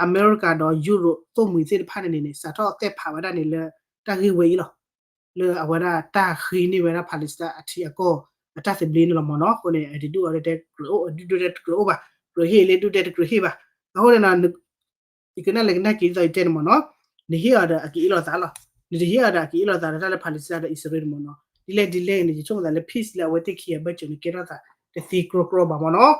အမဲရကၤဒီးယူရိးသိၣ်မှံၤသ့ၣ်တဖၣ်န့ၣ်န့ၣ် စးထီၣ်တဲဖးဝဲဒၣ်န့ၣ်လၢ တၢ်ဂ့ၢ်ဝဲအံၤလီၤ. လၢအဝဲဒၣ်တၢ်ဃ့န့ၢ်ဝဲဒၣ် Palestine အထံအကီၢ်အတၢ်သဘျ့န့ၣ်လီၤမ့ၢ်နီၤ. အဃိန့ၣ် အဒုးအိၣ်ဒီးတဲကြၢးအိၣ် ဒုၣ်ဒိၣ်တဲတကြၢးအိၣ်ဘၣ်, ကြၢးဟ့ၣ်လၢဒုၣ်တဲတကြၢးဟ့ၣ်ဘၣ်. အဃိန့ၣ် ယကနၣ်လဲၤကနၣ်က့ၤဒ်သိးယတဲန့ၣ်မ့ၢ်နီၤ, နဟ့ၣ်အီၤဒီးအကအ့ၣ်လိာ်သးလီၤ. နတဟ့ၣ်အီၤဒီးအကအ့ၣ်လိာ်သးဒီးတၢ်လၢ Palestine ဒီးအံၣ်စရ့လးမ့ၢ်နီၤ. ဒ်လဲၣ်ဒ်လဲၣ်န့ၣ် ယဆိကမိၣ်သးလၢ peace လၢအဝဲသ့ၣ်ခံဂၤဘၢၣ်စၢၤန့ၣ် ကဲထီၣ်သးတသ့ကြီကြီဘၣ်မ့ၢ်နီၤ.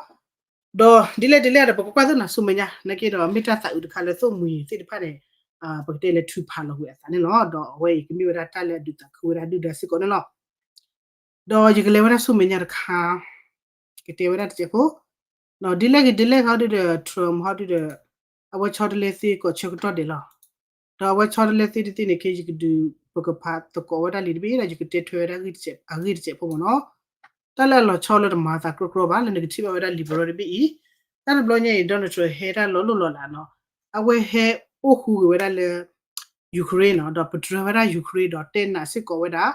ဒီးဒ်လဲၣ်ဒ်လဲၣ်ဒီး ပကကွၢ်သိၣ်နၤဆူမဲာ်ညါ နာ်က့ဒီး မ့ၢ်တၢ်သးအုးတခါလၢသိၣ်မှံၤသ့ၣ်တဖၣ်န့ၣ် ပကတဲလၢထုးဖးလီၤကွံာ်အသးန့ၣ်လီၤ. ဒီးအဝဲအံၤကမ့ၢ်ဝဲဒၣ်တၢ်လၢအဒုးသးခုဝဲဒၣ်ဒုၣ်ဒါစ့ၢ်ကီးန့ၣ်လီၤ. ဒီးယကလဲၤဝဲဒၣ်ဆူမဲာ်ညါတခါ ကတဲဝဲဒၣ်တစဲးဖိ, ဒ်လဲၣ်ဂ့ၤဒ်လဲၣ်ဂ့ၤဟီဒုဒီး Trump ဟီဒုဒီး အဝဲဆီတလဲသ့ကိးဆၢကတီၢ်ဒဲးလီၤ. ဒီးအဝဲဆီတလဲသ့တသ့န့ၣ် ခဲယကဒုး ပကဖးသကိးဝဲဒၣ်လံာ်တဘ့ၣ်ဒီး ယကတဲထွဲဝဲဒၣ်အဂ့ၢ်တစဲးဖိမ့ၢ်နီၤ. တၢ်လၢအလီၤဆီလၢတမၤသးကြီကြီဘၣ်လၢနကထံၣ်ဘၣ်ဝဲဒၣ်လံာ်ပရၢတဘ့ၣ်အံၤ, တၢ်တဘျီညါအံၤ Donald Trump ဟဲတၢ်လီၤလိၢ်လီၤလးနီၤ, အဝဲဟဲအိၣ်ဃူဂ့ၤဝဲဒၣ်လၢ Ukraine နီၤ, ဒီးပတြၢၤဝဲဒၣ် Ukraine ဒီးတဲနးစ့ၢ်ကီးဝဲဒၣ်,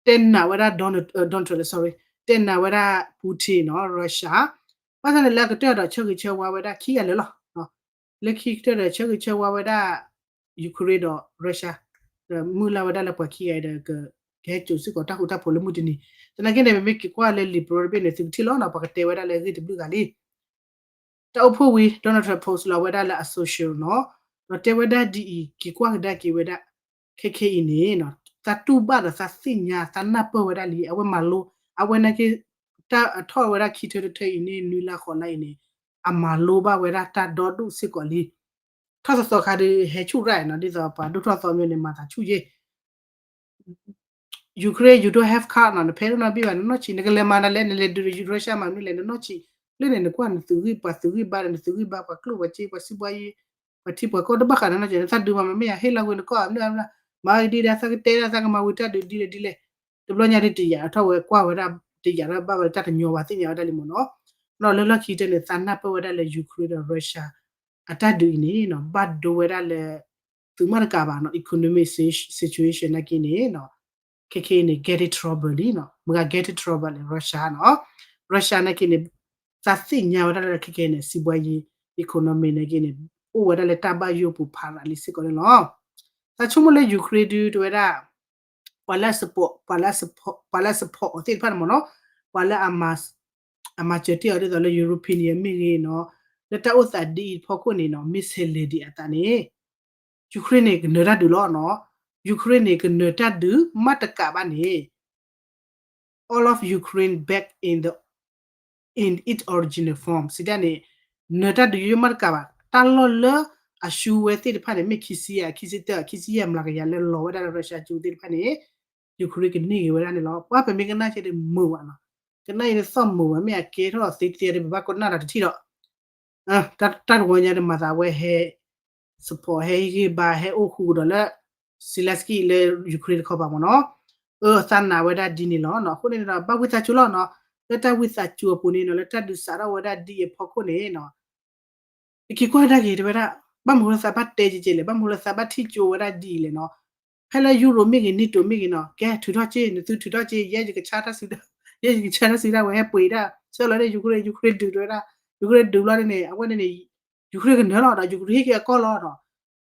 တဲနးဝဲဒၣ် Donald, Donald Trump, sorry, တဲနးဝဲဒၣ် Putin နီၤ, Russia, ဘၣ်ဆၣ်န့ၣ်လၢအကတၢၢ်ဒီးဆၢဂ့ၤဆၢဝါဝဲဒၣ်ခံဂၤလၢာ်လီၤ. လၢခံကတၢၢ်ဒီးဆၢဂ့ၤဆၢဝါဝဲဒၣ် Ukraine ဒီး Russia, ဒီးမုၢ်လၢ်ဝဲဒၣ်လၢပှၤခံဂၤအံၤဒီး ကဟဲစိာ်စ့ၢ်ကီးတၢ်ဃူတၢ်ဖိးလၢမုၢ်တနံၤ, သနာ်က့န့ၣ် ပမ့ၢ်က့ၤကွၢ်လၢလံာ်ပရၢတဘ့ၣ်န့ၣ် သုကထံၣ်လီၤနီၤ, ပှၤကတဲဝဲဒၣ်လၢအဂ့ၢ်တဘျုးဂၤလံ တၢ်အိၣ်ဖှိၣ်ဝံၤ Donald Trump post လီၤဝဲဒၣ်လၢအ social နီၤ, ဒီးတဲဝဲဒၣ်ဒ်အံၤ က့ၤကွၢ်ကဒါက့ၤဝဲဒၣ် ခဲခဲအံၤန့ၣ် သးတူၢ်ဘၣ်ဒီးသးသ့ၣ်ညါ သးနၢ်ပၢၢ်ဝဲဒၣ်လံ အဝဲမၤလိ, အဝဲနာ်က့ တၢ်အထီၣ်ဝဲဒၣ်ခံထၢတထၢအံၤန့ၣ် နွံလါဃိးလါအံၤန့ၣ် အမၤလိဘၣ်ဝဲဒၣ်တၢ်ဒီဒူၣ်စ့ၢ်ကီးလံ ထီၣ်သီသီခါဒီး ဟဲဆူၣ်ရၣ်နီၤ, ဒ်သိးပှၤဒိၣ်ထီၣ်သီမ့ၢ်န့ၣ် မၤသးဆူၣ်ယ့ၢ် Ukraine, you don't have card နီၤ, နဖဲဒိၣ်နီတဘ့ၣ်ဘၣ် နနီၢ်ဆံး, နကလဲၤမၤဒ်လဲၣ်, နလဲၤဒုးဒီး Russia မၤမနုၤလဲၣ်, နနီၢ်ဆံး, လၢန့ၣ် နကွၢ်နသုးဂံၢ်ပှၤသုးဂံၢ်ဘါဒီး နသုးဂံၢ်ဘါ ပှၤကျိၣ်ပှၤစ့ ပှၤစံးပှၤယ့, ပှၤထံပှၤကီၢ်တဘၣ်ဃးနနီၢ်ဆံး, နသးဒုးမၤမ့ၢ်ယၤ ဟ့ၣ်လီၤကွံာ်နကီၢ်မနုၤ, မၤဒ်ဒီး သးကတဲဒၣ် သးကမၤဝံၤတၢ်ဒုးဒ်လဲၣ်ဒ်လဲၣ်, တဘျီညါဒ်တယာ်ထီၣ်ဝဲကွၢ်ဝဲဒၣ် တယာ်ထီၣ်ဘၣ်ဝဲတၢ်တညီဘၣ်သ့ၣ်ညါဝဲဒၣ်လံမ့ၢ်နီၤ, ဒီးလၢလီၢ်ခံကတၢၢ်န့ၣ် သးနၢ်ပၢၢ်ဝဲဒၣ်လၢ Ukraine ဒီး Russia အတၢ်ဒုးအံၤန့ၣ်နီၤ ဘၣ်ဒိဝဲဒၣ်လၢ သုးမုၢ်တကးဘၣ်နီၤ economic situation နာ်က့န့ၣ်နီၤ, ခဲခဲအံၤန့ၣ် get in trouble လံနီၤ, မတၤ get in trouble လဲၣ် Russia နီၤ, Russia နာ်က့န့ၣ် သးသ့ၣ်ညါဝဲဒၣ်လၢခဲခဲအံၤန့ၣ် စံးဘှါယံၤ economy နာ်က့န့ၣ် အိၣ်ဝဲဒၣ်လၢတၢ်ဘၣ်ယိၣ်ပူၤဖးရးလံစ့ၢ်ကီးန့ၣ်လီၤ. သးဆိကမိၣ်လၢ Ukraine ဒုးတဝဲဒၣ် ပှၤလၢအ support, ပှၤလၢအ support, ပှၤလၢအ support အီၤသ့ၣ်တဖၣ်န့ၣ်မ့ၢ်နီၤ, ပှၤလၢ အမၤစၢၤတ့ၢ်အီၤဒ်သိးလၢ European မ့ၢ်ဂ့ၤနီၤ, လၢတၢ်အိၣ်သးဒ်အံၤဖီခိၣ်န့ၣ်နီၤ မ့ၢ်ဆဲးလဲၤဒံးအသးန့ၣ် Ukraine န့ၣ် ကနၢၤတၢ်ဒုးလီၤနီၤ, Ukraine န့ၣ် ကနၢၤတၢ်ဒုးမးတကးဘၣ်န့ၣ် all of Ukraine back in the, in its original form စံးတၢ်န့ၣ် နၢၤတၢ်ဒုးယိယိမးတကးဘၣ်, တၢ်လီၢ်လၢအဆူဝဲသ့ၣ်တဖၣ်န့ၣ် မ့ၢ်ခံဆံယဲၢ်, ခံဆံတၢ, ခံဆံယဲၢ်မျးကယၤလၢလီၤဝဲဒၣ်လၢ Russia ကၠိသ့ၣ်တဖၣ်န့ၣ် Ukraine ကန့ၢ်က့ၤဝဲဒၣ်န့ၣ်လီၤ. ပှၤပမ့ၢ်ကနၣ်က့ၤဒီးမုာ်ဘၣ်နီၤ, ကနၣ်အံၤဒ်သိးမုာ်ဘၣ် မ့ၢ်အကဲထီၣ်သ့တသ့ဒီး ပဘၣ်ကနၣ်ဒီးတထံၣ်ဒီး တၢ်တဝီညါဒီးမၤသးဝဲဟဲ support ဟဲဟ့ၣ်ဂံၢ်ဘါ ဟဲအိၣ်ဃူကဒီးလၢ Zelenskyy လၢ Ukraine တခီပၤမ့ၢ်နီၤ, အသးနာ်ဝဲဒၣ်ဒ်န့ၣ်လီၤနီၤ. အဃိန့ၣ်ဒီး ဘၣ်ဝံသးစူၤလီၤနီၤ, လၢတၢ်ဝံသးစူၤအပူၤန့ၣ်နီၤ လၢတၢ်ဒုးစးထီၣ်ဝဲဒၣ်ဒ်အံၤအဖီခိၣ်န့ၣ်နီၤ ယက့ၤကွၢ်ကဒါက့ၤတဲဝဲဒၣ် ဘၣ်မနုၤလၢသးဘၣ်တဲက့ၤက့ၤလဲၣ်, ဘၣ်မနုၤလၢသးဘၣ်ထံၣ်ကၠိဝဲဒၣ်ဒ်အံၤလဲၣ်နီၤ. ဖဲလၢ Europe မ့ၢ်ဂ့ၤ NATO မ့ၢ်ဂ့ၤနီၤ ကဲထုးထီၣ်က့ၤ နသုထုးထီၣ်က့ၤ ယဲယကဆါတၢ်စု, ယဲယကဆါတၢ်စုဒၣ်ဝဲ ဟဲပှ့ၤဒၣ် ဆၢလီၤန့ၣ် Ukraine, Ukraine ဒုးတဲဝဲဒၣ် Ukraine ဒုးဘျီန့ၣ် အဝဲန့ၣ် Ukraine ကနၢၤလီၤဒီး Ukraine ဟ့ၣ်က့ၤအကီၢ်လီၤဒီး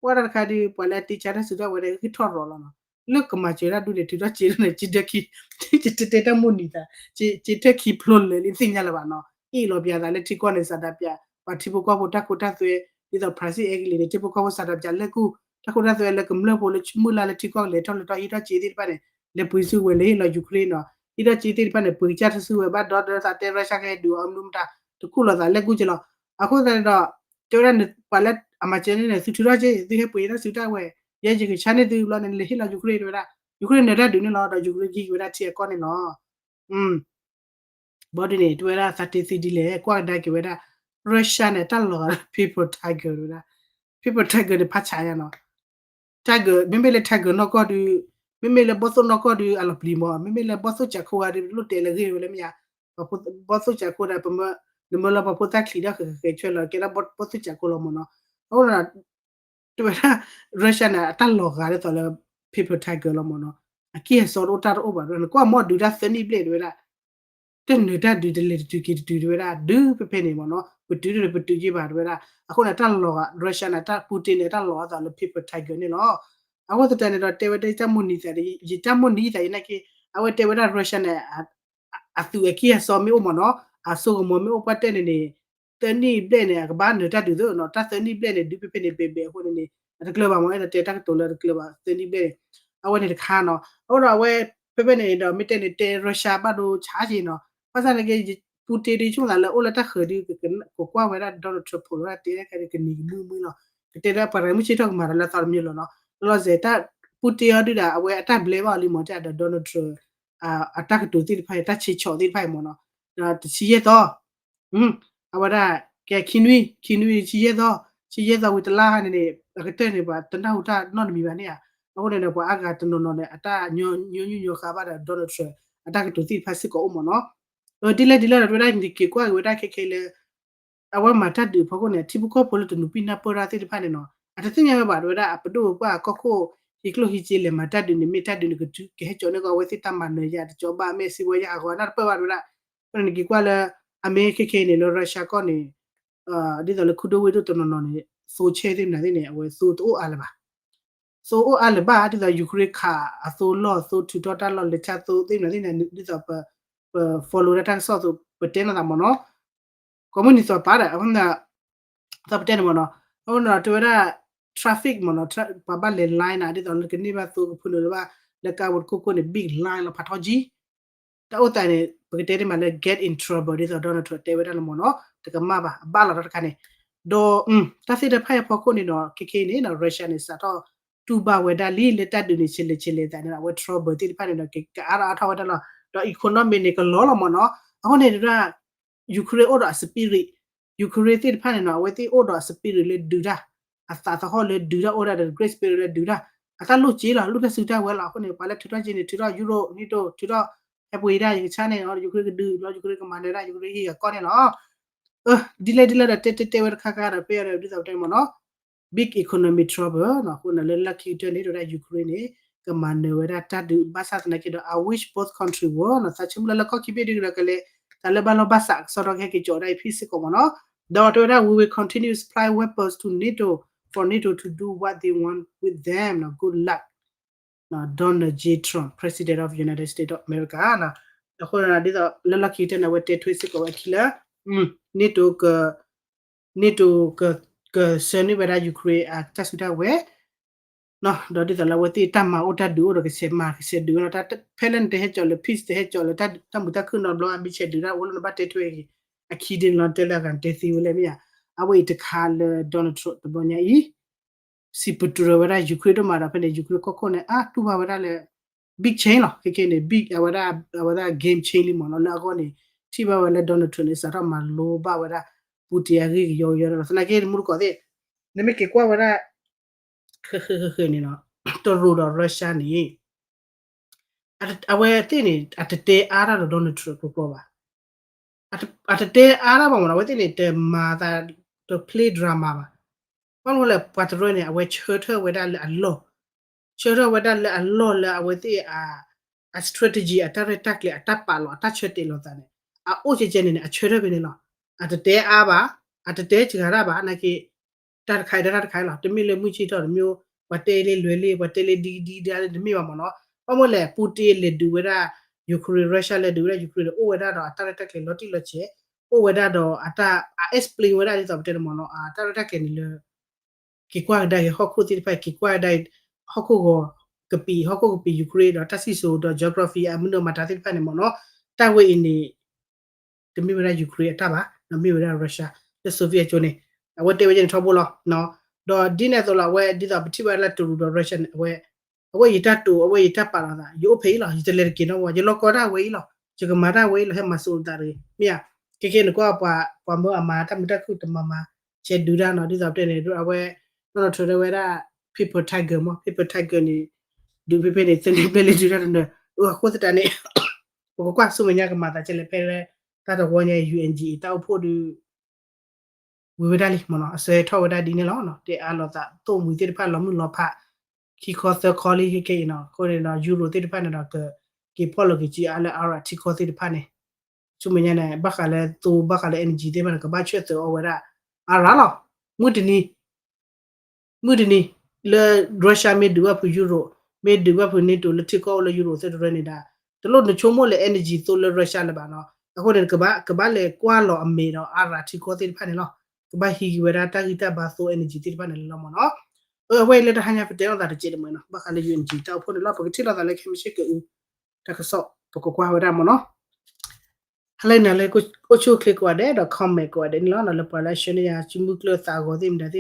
ကွၢ်တၢ်တခါဒီး ပှၤလၢအတ့ဆါတၢ်စုဒၣ်ဝဲဒီး ဂံၢ်ထီၣ်ရီၤလီၤနီၤ. လၢကမၤစၢၤတၢ်ဒုးန့ၣ် ထုးထီၣ်က့ၤန့ၣ် ကတဲတၢ်မိၣ်နံၤသး, ကတဲတၢ်ခံဖျိလၢာ်လံသ့ၣ်ညါလၢၤဘၣ်နီၤ. အ့ၣ်လိာ်ပှၤသးလၢထံကီၢ်န့ၣ် စးဒးပှၤ ပှၤထံဖိကီၢ်ဖိတၢ်ခိတၢ်သွဲ ဒ်သိး Brazil အဲကလံးန့ၣ် ထံဖိကီၢ်ဖိစးဒးပှၤလဲၤကူၣ် တၢ်ခိတၢ်သွဲလၢကမျၢၢ်ဖိလၢမုၢ်လၢ်လၢထံကီၢ်ကလဲၤထီၣ်လဲၤထီၣ်ဟံးထီၣ်က့ၤသ့ၣ်တဖၣ်န့ၣ် လဲၤပှ့ၤစုဝဲလၢဟ့ၣ်လီၤ Ukraine နီၤ. ဟံးထီၣ်က့ၤသ့ၣ်တဖၣ်န့ၣ် ပှ့ၤကစၢ်တၢ်စုဝဲဘၣ်ဒီး ဒီးသးတဲ Russia ကဟဲဒုးအီၤမနုၤမတၤ တခူၣ်လိာ်သးလဲၣ်ကူၣ်က့လီၤ. အဃိသတးန့ၣ်ဒီး တဲဝဲဒၣ် ပှၤလၢအမၤစၢၤန့ၣ်န့ၣ် သုထုးထီၣ်က့ သုဟဲပှ့ၤတၢ်စုတၢ်ဝဲၤ ယဲယကဆါန့ၢ်သုဘျီန့ၣ် လဲၤဟ့ၣ်လီၤ Ukraine တဲဝဲဒၣ် Ukraine နၢၤတၢ်ဒုးန့ၣ်လီၤ ဒီး Ukraine ကဟံးက့ၤဝဲဒၣ်ထံအကီၢ်န့ၣ်လီၤ. ဘၣ်ဒုးန့ၣ် တဲဝဲဒၣ်သးတ့သ့ဒ်လဲၣ် ကွၢ်ကဒါက့ၤဝဲဒၣ် Russia န့ၣ် တၢ်လီၤဂာ် paper tiger တဲဝဲဒၣ် paper tiger န့ၣ် ဖးဆးယါနီၤ tiger မ့မ့ၢ်လၢ tiger နီၢ်ကီၢ်ဒုး မ့မ့ၢ်လၢဘီၣ်သိၣ်နီၢ်ကီၢ်ဒုး အလီၤပျံၤမး မ့မ့ၢ်လၢဘီၣ်သိၣ်စးခိဂၤဒုး လိၣ်တဲာ်လၢဂ့ၢ်ဝဲလၢမ့ၢ်ဧါ ဘီၣ်သိၣ်စးခိဒီး ပမၢ နမၢလၢပှၤဖိသၣ်ချံးဒီးဃဲၤဃဲၤဆွဲလီၤ ကဲဒၣ်ဘီၣ်သိၣ်စးခိလီၤမ့ၢ်နီၤ အဃိ တဲဝဲဒၣ် Russia န့ၣ် အတၢ်လီၤဂာ်ဒ်သိးလၢ paper tiger လီၤမ့ၢ်နီၤ အကံၢ်အစီတအိၣ်တၢ်တအိၣ်ဘၣ်တဲဝဲဒၣ် နကွၢ်မ့ၢ်ဒုးတၢ်သၢနံၣ်ဘျဲၣ်တဲဝဲဒၣ် တနၢၤတၢ်ဒုးတလဲၤတတုၤက့ၤတတုၤတဲဝဲဒၣ် ဒုးဖဲဖဲန့ၣ်မ့ၢ်နီၤ ပတုၤဒ်ပတုၤက့ၤဘၣ်တဲဝဲဒၣ် အဃိန့ၣ် တၢ်လီၤဂာ် Russia န့ၣ် တၢ် Putin န့ၣ် တၢ်လီၤဂာ်အသးလၢ paper tiger န့ၣ်လီၤ အဃိသတးန့ၣ်ဒီး တဲဝဲဒၣ်တၢ်မိၢ်နံၤသး ယတၢ်မိၢ်နံၤသးယနာ်က့ အဝဲတဲဝဲဒၣ် Russia န့ၣ် အသုးအကံၢ်အစီမ့ၢ်အိၣ်မ့ၢ်နီၤ အစိကမီၤမ့ၢ်အိၣ်ပှၢ်တဲန့ၣ်န့ၣ် သၢနံၣ်ဘျဲၣ်န့ၣ် အကဘၣ်နၢၤတၢ်ဒုးသ့နီၤ တၢ်သၢနံၣ်ဘျဲၣ်န့ၣ် ဒုးဖဲဖဲန့ၣ်ဘဲဘဲအဃိန့ၣ်န့ၣ် အတကျၢၤဘၣ်မ့ၢ် အဲၣ်ဒိးတဲတၢ်ကတိၤလၢတကျၢၤဘၣ် သၢနံၣ်ဘျဲၣ်န့ၣ် အဝဲန့ၣ်တခါနီၤ အဃိဒီးအဝဲ ဖဲဖဲန့ၣ်ဒီး မ့ၢ်တဲန့ၣ်တဲ Russia ဘၣ်ဒိဆါက့နီၤ ဘၣ်ဆၣ်န့ၣ်က့ Putin ဒုးဆိကမိၣ်သးလၢအိၣ်လၢတၢ်ဃၢၤဒုး ကကွၢ်ဝဲဒၣ် Donald Trump ဖိလီၤ တဲကနံၤကမုာ်မုာ်လီၤ ကတဲလၢပှၤရၤမုၢ်ဆ့ၣ်ထီၣ်ကမၤဒီးလၢသီတမံၤလီၤနီၤ လီၤစဲးတၢ် Putin အီၤဒုးဒီး အဝဲအတၢ်ဘျဲဘၣ်အီၤလံမ့ၢ် တဲဒီး Donald Trump အတၢ်ကတိၤသ့ၣ်တဖၣ်အံၤ တၢ်ဆ့ဆီၣ်သ့ၣ်တဖၣ်အံၤမ့ၢ်နီၤ ဒီးတဆံယဲၢ်သီ အဝဲဒၣ် ကဲခံနွံ ခံနွံဆံယဲၢ်သီ ဆံယဲၢ်သီဝံၤတလါဟါန့ၣ်န့ၣ် အကတၢၢ်န့ၣ် ပှၤတနၢ်ဟူတၢ်နီတမံၤဘၣ်န့ၣ်ဧါ အဃိန့ၣ်ဒီး ပှၤအါဂၤတနီၤနီၤန့ၣ် အတၢ်ညီနုၢ်ညီဃာ်ဘၣ်ဒီး Donald Trump အတၢ်ကတိၤသ့ၣ်တဖၣ်စ့ၢ်ကီးအိၣ်မ့ၢ်နီၤ ဒ်လဲၣ်ဒ်လဲၣ်ဒီး တဲဝဲဒၣ် နက့ၤကွၢ်က့ၤဝဲဒၣ်ခဲခဲလၢ အဝဲမၤတၢ်ဒုးအဖီခိၣ်န့ၣ် ထံဖိကီၢ်ဖိလၢတနူးပံၢ်နၢ်ပၢၢ်တၢ်သ့ၣ်တဖၣ်န့ၣ်နီၤ အတသ့ၣ်ညါဝဲဘၣ်တဲဝဲဒၣ် အပဒိၣ်ပပှၢ်အကီၢ်ခိၣ် ဟံးကျိၣ်ဟံးစ့လဲၤမၤတၢ်ဒုးန့ၣ် မ့ၢ်တၢ်ဒုးန့ၣ် ကဟဲကၠီန့ၢ်ကီးအဝဲသ့ၣ်တၢ်မၤနၢၤယါ တကၠီဘၣ် မ့ၢ်စံးဝဲယါအဂီၢ် နၢ်တပၢၢ်ဘၣ်တဲဝဲဒၣ် အဃိန့ၣ်နက့ၤကွၢ်လၢ အမ့ၢ်ခဲခဲအံၤန့ၣ် လၢ Russia ကီၢ်န့ၣ် ဒ်သိးလၢခူဒိၣ်ဝ့ၢ်ဒိၣ်တနီၤနီၤန့ၣ် သိဆဲသ့ၣ်မနုၤသ့ၣ်န့ၣ် အဝဲသိတအိၣ်အါလၢၤဘၣ် သိအိၣ်အါလၢၤဘၣ် ဒ်သိး Ukraine ခးအသိလီၢ် သိထုးထီၣ်တၢ်လီၢ်လဲၤဆါသိသ့ၣ်မနုၤသ့ၣ်န့ၣ် ဒ်သိးပ ပ follow ဒၣ်တၢ်ကစီၣ်သိး ပတဲနီၢ်သးမ့ၢ်နီၤ ကိးမုၢ်နံၤသိးပာ်ဒီး အဃိန့ၣ် သိးပတဲန့ၣ်မ့ၢ်နီၤ အဃိန့ၣ်ဒီးတဲဝဲဒၣ် traffic မ့ၢ်နီၤ ပှၤဘၣ်လဲၤ line နၤ ဒ်သိးလၢကန့ၢ်ဘၣ်သိကဖုနုာ်လၢၤဘၣ် လၢကါဝီတခိၣ်ခိၣ်န့ၣ် big line လီၤဖးထီကံ တၢ်အိၣ်သးန့ၣ် ပကတဲတ့ၢ်မးလၢ get in trouble ဒ်သိး Donald Trump တဲဝဲဒၣ်လၢမ့ၢ်နီၤ တကမၣ်ဘၣ် အဘၣ်လီၤဒီးတခါန့ၣ် ဒီး တၢ်သ့ၣ်တဖၣ်အံၤအဖီခိၣ်န့ၣ်ဒီး ခဲခဲအံၤန့ၣ် Russia န့ၣ် စးထီၣ်တူၢ်ဘၣ်ဝဲဒၣ်လံ လၢတၢ်ဒုးန့ၣ် ဆဲးလဲၤဆဲးလဲၤသးန့ၣ် အဝဲ trouble သ့ၣ်တဖၣ်န့ၣ်ဒီး ကအါထီၣ်အါထီၣ်ဝဲဒၣ်လီၤ ဒီး economy န့ၣ် ကလီၤလီၤမ့ၢ်နီၤ အဃိန့ၣ်ဒၣ် Ukraine အိၣ်ဒီးအ spirit Ukraine သ့ၣ်တဖၣ်န့ၣ်နီၤ အဝဲသ့ၣ်အိၣ်ဒီးအ spirit လၢဒုးတၢ် အသးသဟီၣ်လၢဒုးတၢ် အိၣ်ဒၣ်ဒီး great spirit လၢဒုးတၢ် အတၢ်လိၣ်က့လီၤ လိၣ်တၢ်စုတၢ်ဝဲၤလီၤ အဃိန့ၣ် ပှၤလၢထုးထီၣ်က့န့ၣ် ထုးထီၣ် Europe န့ၣ်တိၢ် ထုးထီၣ် ဟဲပှ့ၤဒၣ် ယကဆါန့ၣ် Ukraine ကဒုးလီၤ Ukraine ကမၤနၢၤဒၣ် Ukraine ဟံၣ်ဂၤကီၢ်န့ၣ်လီၤ ဒ်လဲၣ်ဒ်လဲၣ်ဒီး တဲတဲတဲဝဲတခါခါဒီး ဖဲအံၤဒီး ဒ်သိးပတဲမ့ၢ်နီၤ big economy trouble နီၤ အဃိန့ၣ်လၢလီၢ်ခံကတၢၢ်န့ၣ် တဲဝဲဒၣ် Ukraine န့ၣ် ကမၤနၢၤဝဲဒၣ်တၢ်ဒုးဘၣ်ဆၣ်သနာ်က့ဒီး I wish both country were နီၤ သးဆိကမိၣ်လၢလၢကီၢ်ခံဘ့ၣ်ဒုးဒီးကလဲၤ တၢ်လၢဘၣ်လီၢ်ဘၣ်စးကစီဒီကဟဲက့ၤကၠီၤဒၣ်အံၤ ဖံးစ့ၢ်ကီးမ့ၢ်နီၤ ဒီးတဲဝဲဒၣ် we will continue supply weapons to NATO for NATO to do what they want with them နီၤ good luck Donald J Trump President of United States of America နီၤ အဃိန့ၣ် ဒ်သိးလၢလီၢ်ခံကတၢၢ်န့ၣ် အဝဲတဲထွဲစ့ၢ်ကီးဝဲအခံလၢ NATO က NATO က ကဆှၢန့ၢ်ဝဲဒၣ် Ukraine အတၢ်စုတၢ်ဝဲၤ ဒီးဒ်သိးလၢအဝဲသ့ၣ်တၢ်မၤအိၣ်တၢ်ဒုးအိၣ်ဒီးကဆဲးမၤကဆဲးဒုးဝဲလီၤ ဖဲလၢနတဟဲကၠီၤလၢ peace တဟဲကၠီၤလၢတၢ်မုာ်တၢ်ခုၣ်နီတဘျီ အမ့ၢ်ဆဲးဒုးတၢ်အိၣ်လၢနဘၣ်တဲထွဲအံၤ အခံဒ်န့ၣ်လီၤ တဲလၢအဂၤနတဲသ့ဝဲလဲၣ်မ့ၢ်ဧါ အဝဲအံၤတခါလၢ Donald Trump တဘျီညါအံၤ စံးပတြၢၤဝဲဒၣ် Ukraine ဒိၣ်မးဒီးဖဲန့ၣ် Ukraine ကီၢ်ခိၣ်န့ၣ် အါတူၢ်ဘၣ်ဝဲဒၣ်လၢ big change လီၤ ခဲခဲန့ၣ် big အဝဲဒၣ် အဝဲဒၣ် game change လံမ့ၢ်နီၤ လၢအဂီၢ်န့ၣ် ထံၣ်ဘၣ်ဝဲလၢ Donald Trump န့ၣ် စးထီၣ်မၤလိဘၣ်ဝဲဒၣ် Putin အဂ့ၢ်ကယီကယီဒီး သနာ်က့ မူတကိးသ့ၣ် နမ့ၢ်က့ၤကွၢ်ဝဲဒၣ် ဃဲဃဲဃဲဃဲန့ၣ်နီၤ တရူးဒီး Russia န့ၣ် အဝဲသ့ၣ်န့ၣ် အတတဲအါတၢ်ဒီး Donald Trump ကျိကျိဘၣ် အတတဲအါတၢ်ဘၣ်မ့ၢ်နီၤ အဝဲသ့ၣ်န့ၣ် တမၤသး တ play drama ဘၣ် ဘၣ်မနုၤလဲၣ် ပှၤတရူးန့ၣ် အဝဲဆၢထၢၣ်ဝဲဒၣ်လၢအလီၢ် ဆၢထၢၣ်ဝဲဒၣ်လၢအလီၢ်လၢအဝဲသ့ၣ်အ အ strategy အတၢ်ရဲၣ်တၢ်ကျဲၤ အတၢ်ပာ်လီၤ အတၢ်ဆၢတဲာ်လိာ်သးန့ၣ် အအိၣ်ကဲကဲန့ၣ်န့ၣ် အဆၢထၢၣ်ဖဲန့ၣ်လီၤ အတတဲအါဘၣ် အတတဲစှၤတၢ်ဘၣ် နာ်က့ တၢ်တခါအံၤဒီးတၢ်တခါအံၤလီၤ တမ့ၢ်လၢမုၢ်ဆ့ၣ်ထီၣ်တမ့ၢ် ပှၤတဲလၢလွဲၤလံ ပှၤတဲလၢဒ်ဒ်ဒ်လၢတမ့ၢ်ဘၣ်မ့ၢ်နီၤ ဘၣ်မနုၤလဲၣ် Putin လဲၤဒုးဝဲဒၣ် Ukraine Russia လဲၤဒုးဝဲဒၣ် Ukraine ဒီး အိၣ်ဝဲဒၣ်ဒီးအတၢ်ရဲၣ်တၢ်ကျဲၤလီၤတံၢ်လီၤဆဲး အိၣ်ဝဲဒၣ်ဒီးအတၢ် အ explain ဝဲဒၣ်ဒ်သိးပတဲန့ၣ်မ့ၢ်နီၤ အတၢ်ရဲၣ်တၢ်ကျဲၤန့ၣ်လၢ က့ၤကွၢ်ကဒါက့ၤဟီၣ်ခိၣ်သ့ၣ်တဖၣ် က့ၤကွၢ်ကဒါ ဟီၣ်ခိၣ်ဂီၤကပံာ် ဟီၣ်ခိၣ်ကပံာ် Ukraine ဒီးတၢ်စံၣ်စိၤဒီး geography အမုၢ်နံၤမၤတၢ်သ့ၣ်တဖၣ်န့ၣ်မ့ၢ်နီၤ တၢ်ဝဲအံၤန့ၣ် တမ့ၢ်ဝဲဒၣ် Ukraine အတၢ်ဘၣ် ဒီးမ့ၢ်ဝဲဒၣ် Russia လၢ Soviet အကျိၤန့ၣ် အဝဲတဲဝဲဒ်န့ၣ်ထီဘိလီၤ. ဒီးဒ်န့ၣ်အသိးလီၤ အဝဲဒ်သိးပထံၣ်ဘၣ်လၢတရူးဒီး Russia န့ၣ် အဝဲ အဝဲယတၢ်တိာ် အဝဲယတၢ်ပာ်လီၤသး ယအိၣ်ဖဲအံၤလီၤ ယတလဲၤတက့ၤနီတဝီ ယလီၢ်ကီတၢ်ဝဲအံၤလီၤ ယကမၤတၢ်ဝဲအံၤလီၤ ဟဲမၤစိးသးတဂ့ၤ မ့ၢ်ဧါ. ခဲကဲန့ၣ်ကွၢ်ပှၤ ပှၤမၢအမၤတၢ်မုာ်တၢ်ခုၣ်တမၤမၤ ဆဲးဒုးတၢ်နီၤ ဒ်သိးပတဲန့ၣ် အဝဲ နီၢ်နီၢ်ထၢၣ်တဲဝဲဒၣ် paper tiger မ့ၢ် paper tiger န့ၣ် ဒုးဖဲဖဲန့ၣ် သန့ၤဘျဲၣ်လၢဒုးတၢ်တနၢၤ အဃိသတးန့ၣ် ပကကွၢ်ဆူမဲာ်ညါကမၤသးကဲလဲၣ် ဖဲလၢ တၢ်တဝီညါ ယူၣ်အဲၣ်အ့ၣ် တၢ်အိၣ်ဖှိၣ်ဒီး ဝံၤဝဲဒၣ်လံမ့ၢ်နီၤ အစၢထီၣ်ဝဲဒၣ်ဒ်န့ၣ်လီၤ. တဲအါလိာ်သး သိၣ်မှံၤသ့ၣ်တဖၣ်လီၤမုၢ်လီၤဖး ခံခီသၢခီလံခဲကဲအံၤနီၤ အဃိန့ၣ်ဒီး ယူရိၤသ့ၣ်တဖၣ်န့ၣ်ဒီး ကက့ၤဖီၣ်လီၤက့ၤကံအါလၢ Iran ထံကီၢ်သ့ၣ်တဖၣ်န့ၣ် ဆူမဲာ်ညါန့ၣ် ဘၣ်ဃးလၢသိ ဘၣ်ဃးလၢ energy သ့ၣ်တဖၣ်န့ၣ် ကဘၣ်ဆၢၣ်သၢအီၤဝဲဒၣ် Iran လီၤ. မုၢ်တနံၤ မုၢ်တနံၤ လၢ Russia မ့ၢ်ဒုးဘၣ်ဖုးယူရိၤ မ့ၢ်ဒုးဘၣ်ဖုး NATO လၢထံကီၢ်အိၣ်လၢယူရိၤသ့ၣ်တဖၣ်န့ၣ်ဒီး တလိၣ်နဆိကမိၣ်လၢ energy သိလၢ Russia လၢၤဘၣ်နီၤ အဃိန့ၣ် ကဘၣ်လဲၤကွၢ်လီၤအမဲာ်ဒီး Iran ထံကီၢ်သ့ၣ်တဖၣ်န့ၣ်လီၤ. ကဘၣ်ဟံးက့ၤဝဲဒၣ်တၢ်ဂံၢ်တၢ်ဘါသိ energy သ့ၣ်တဖၣ်န့ၣ်လီၤမ့ၢ်နီၤ. အဝဲအံၤလၢတဟါညါပတဲအီၤသးတစဲးတမှဲၤနီၤ ဘၣ်ဃးလၢ ယူၣ်အဲၣ်အ့ၣ် တၢ်အိၣ်ဖှိၣ်န့ၣ်လီၤ ပကထံၣ်လိာ်သးလၢခဲမုၢ်ဆ့ၣ်က့ၤအူ တၢ်ကစီၣ် ပကကွၢ်ဝဲဒၣ်မ့ၢ်နီၤ. ဟါလၢနၤလၢ အိၣ်ဆူၣ်အိၣ်ချ့ကိးဂၤဒဲးဒီး comment ကိးဂၤဒဲးန့ၣ်လီၤ လၢပှၤလၢအဆှၢန့ၢ်ယၤ စုမုၢ်ကျၢၢ်သးဂီၤသ့ၣ်မတၤသ့ၣ်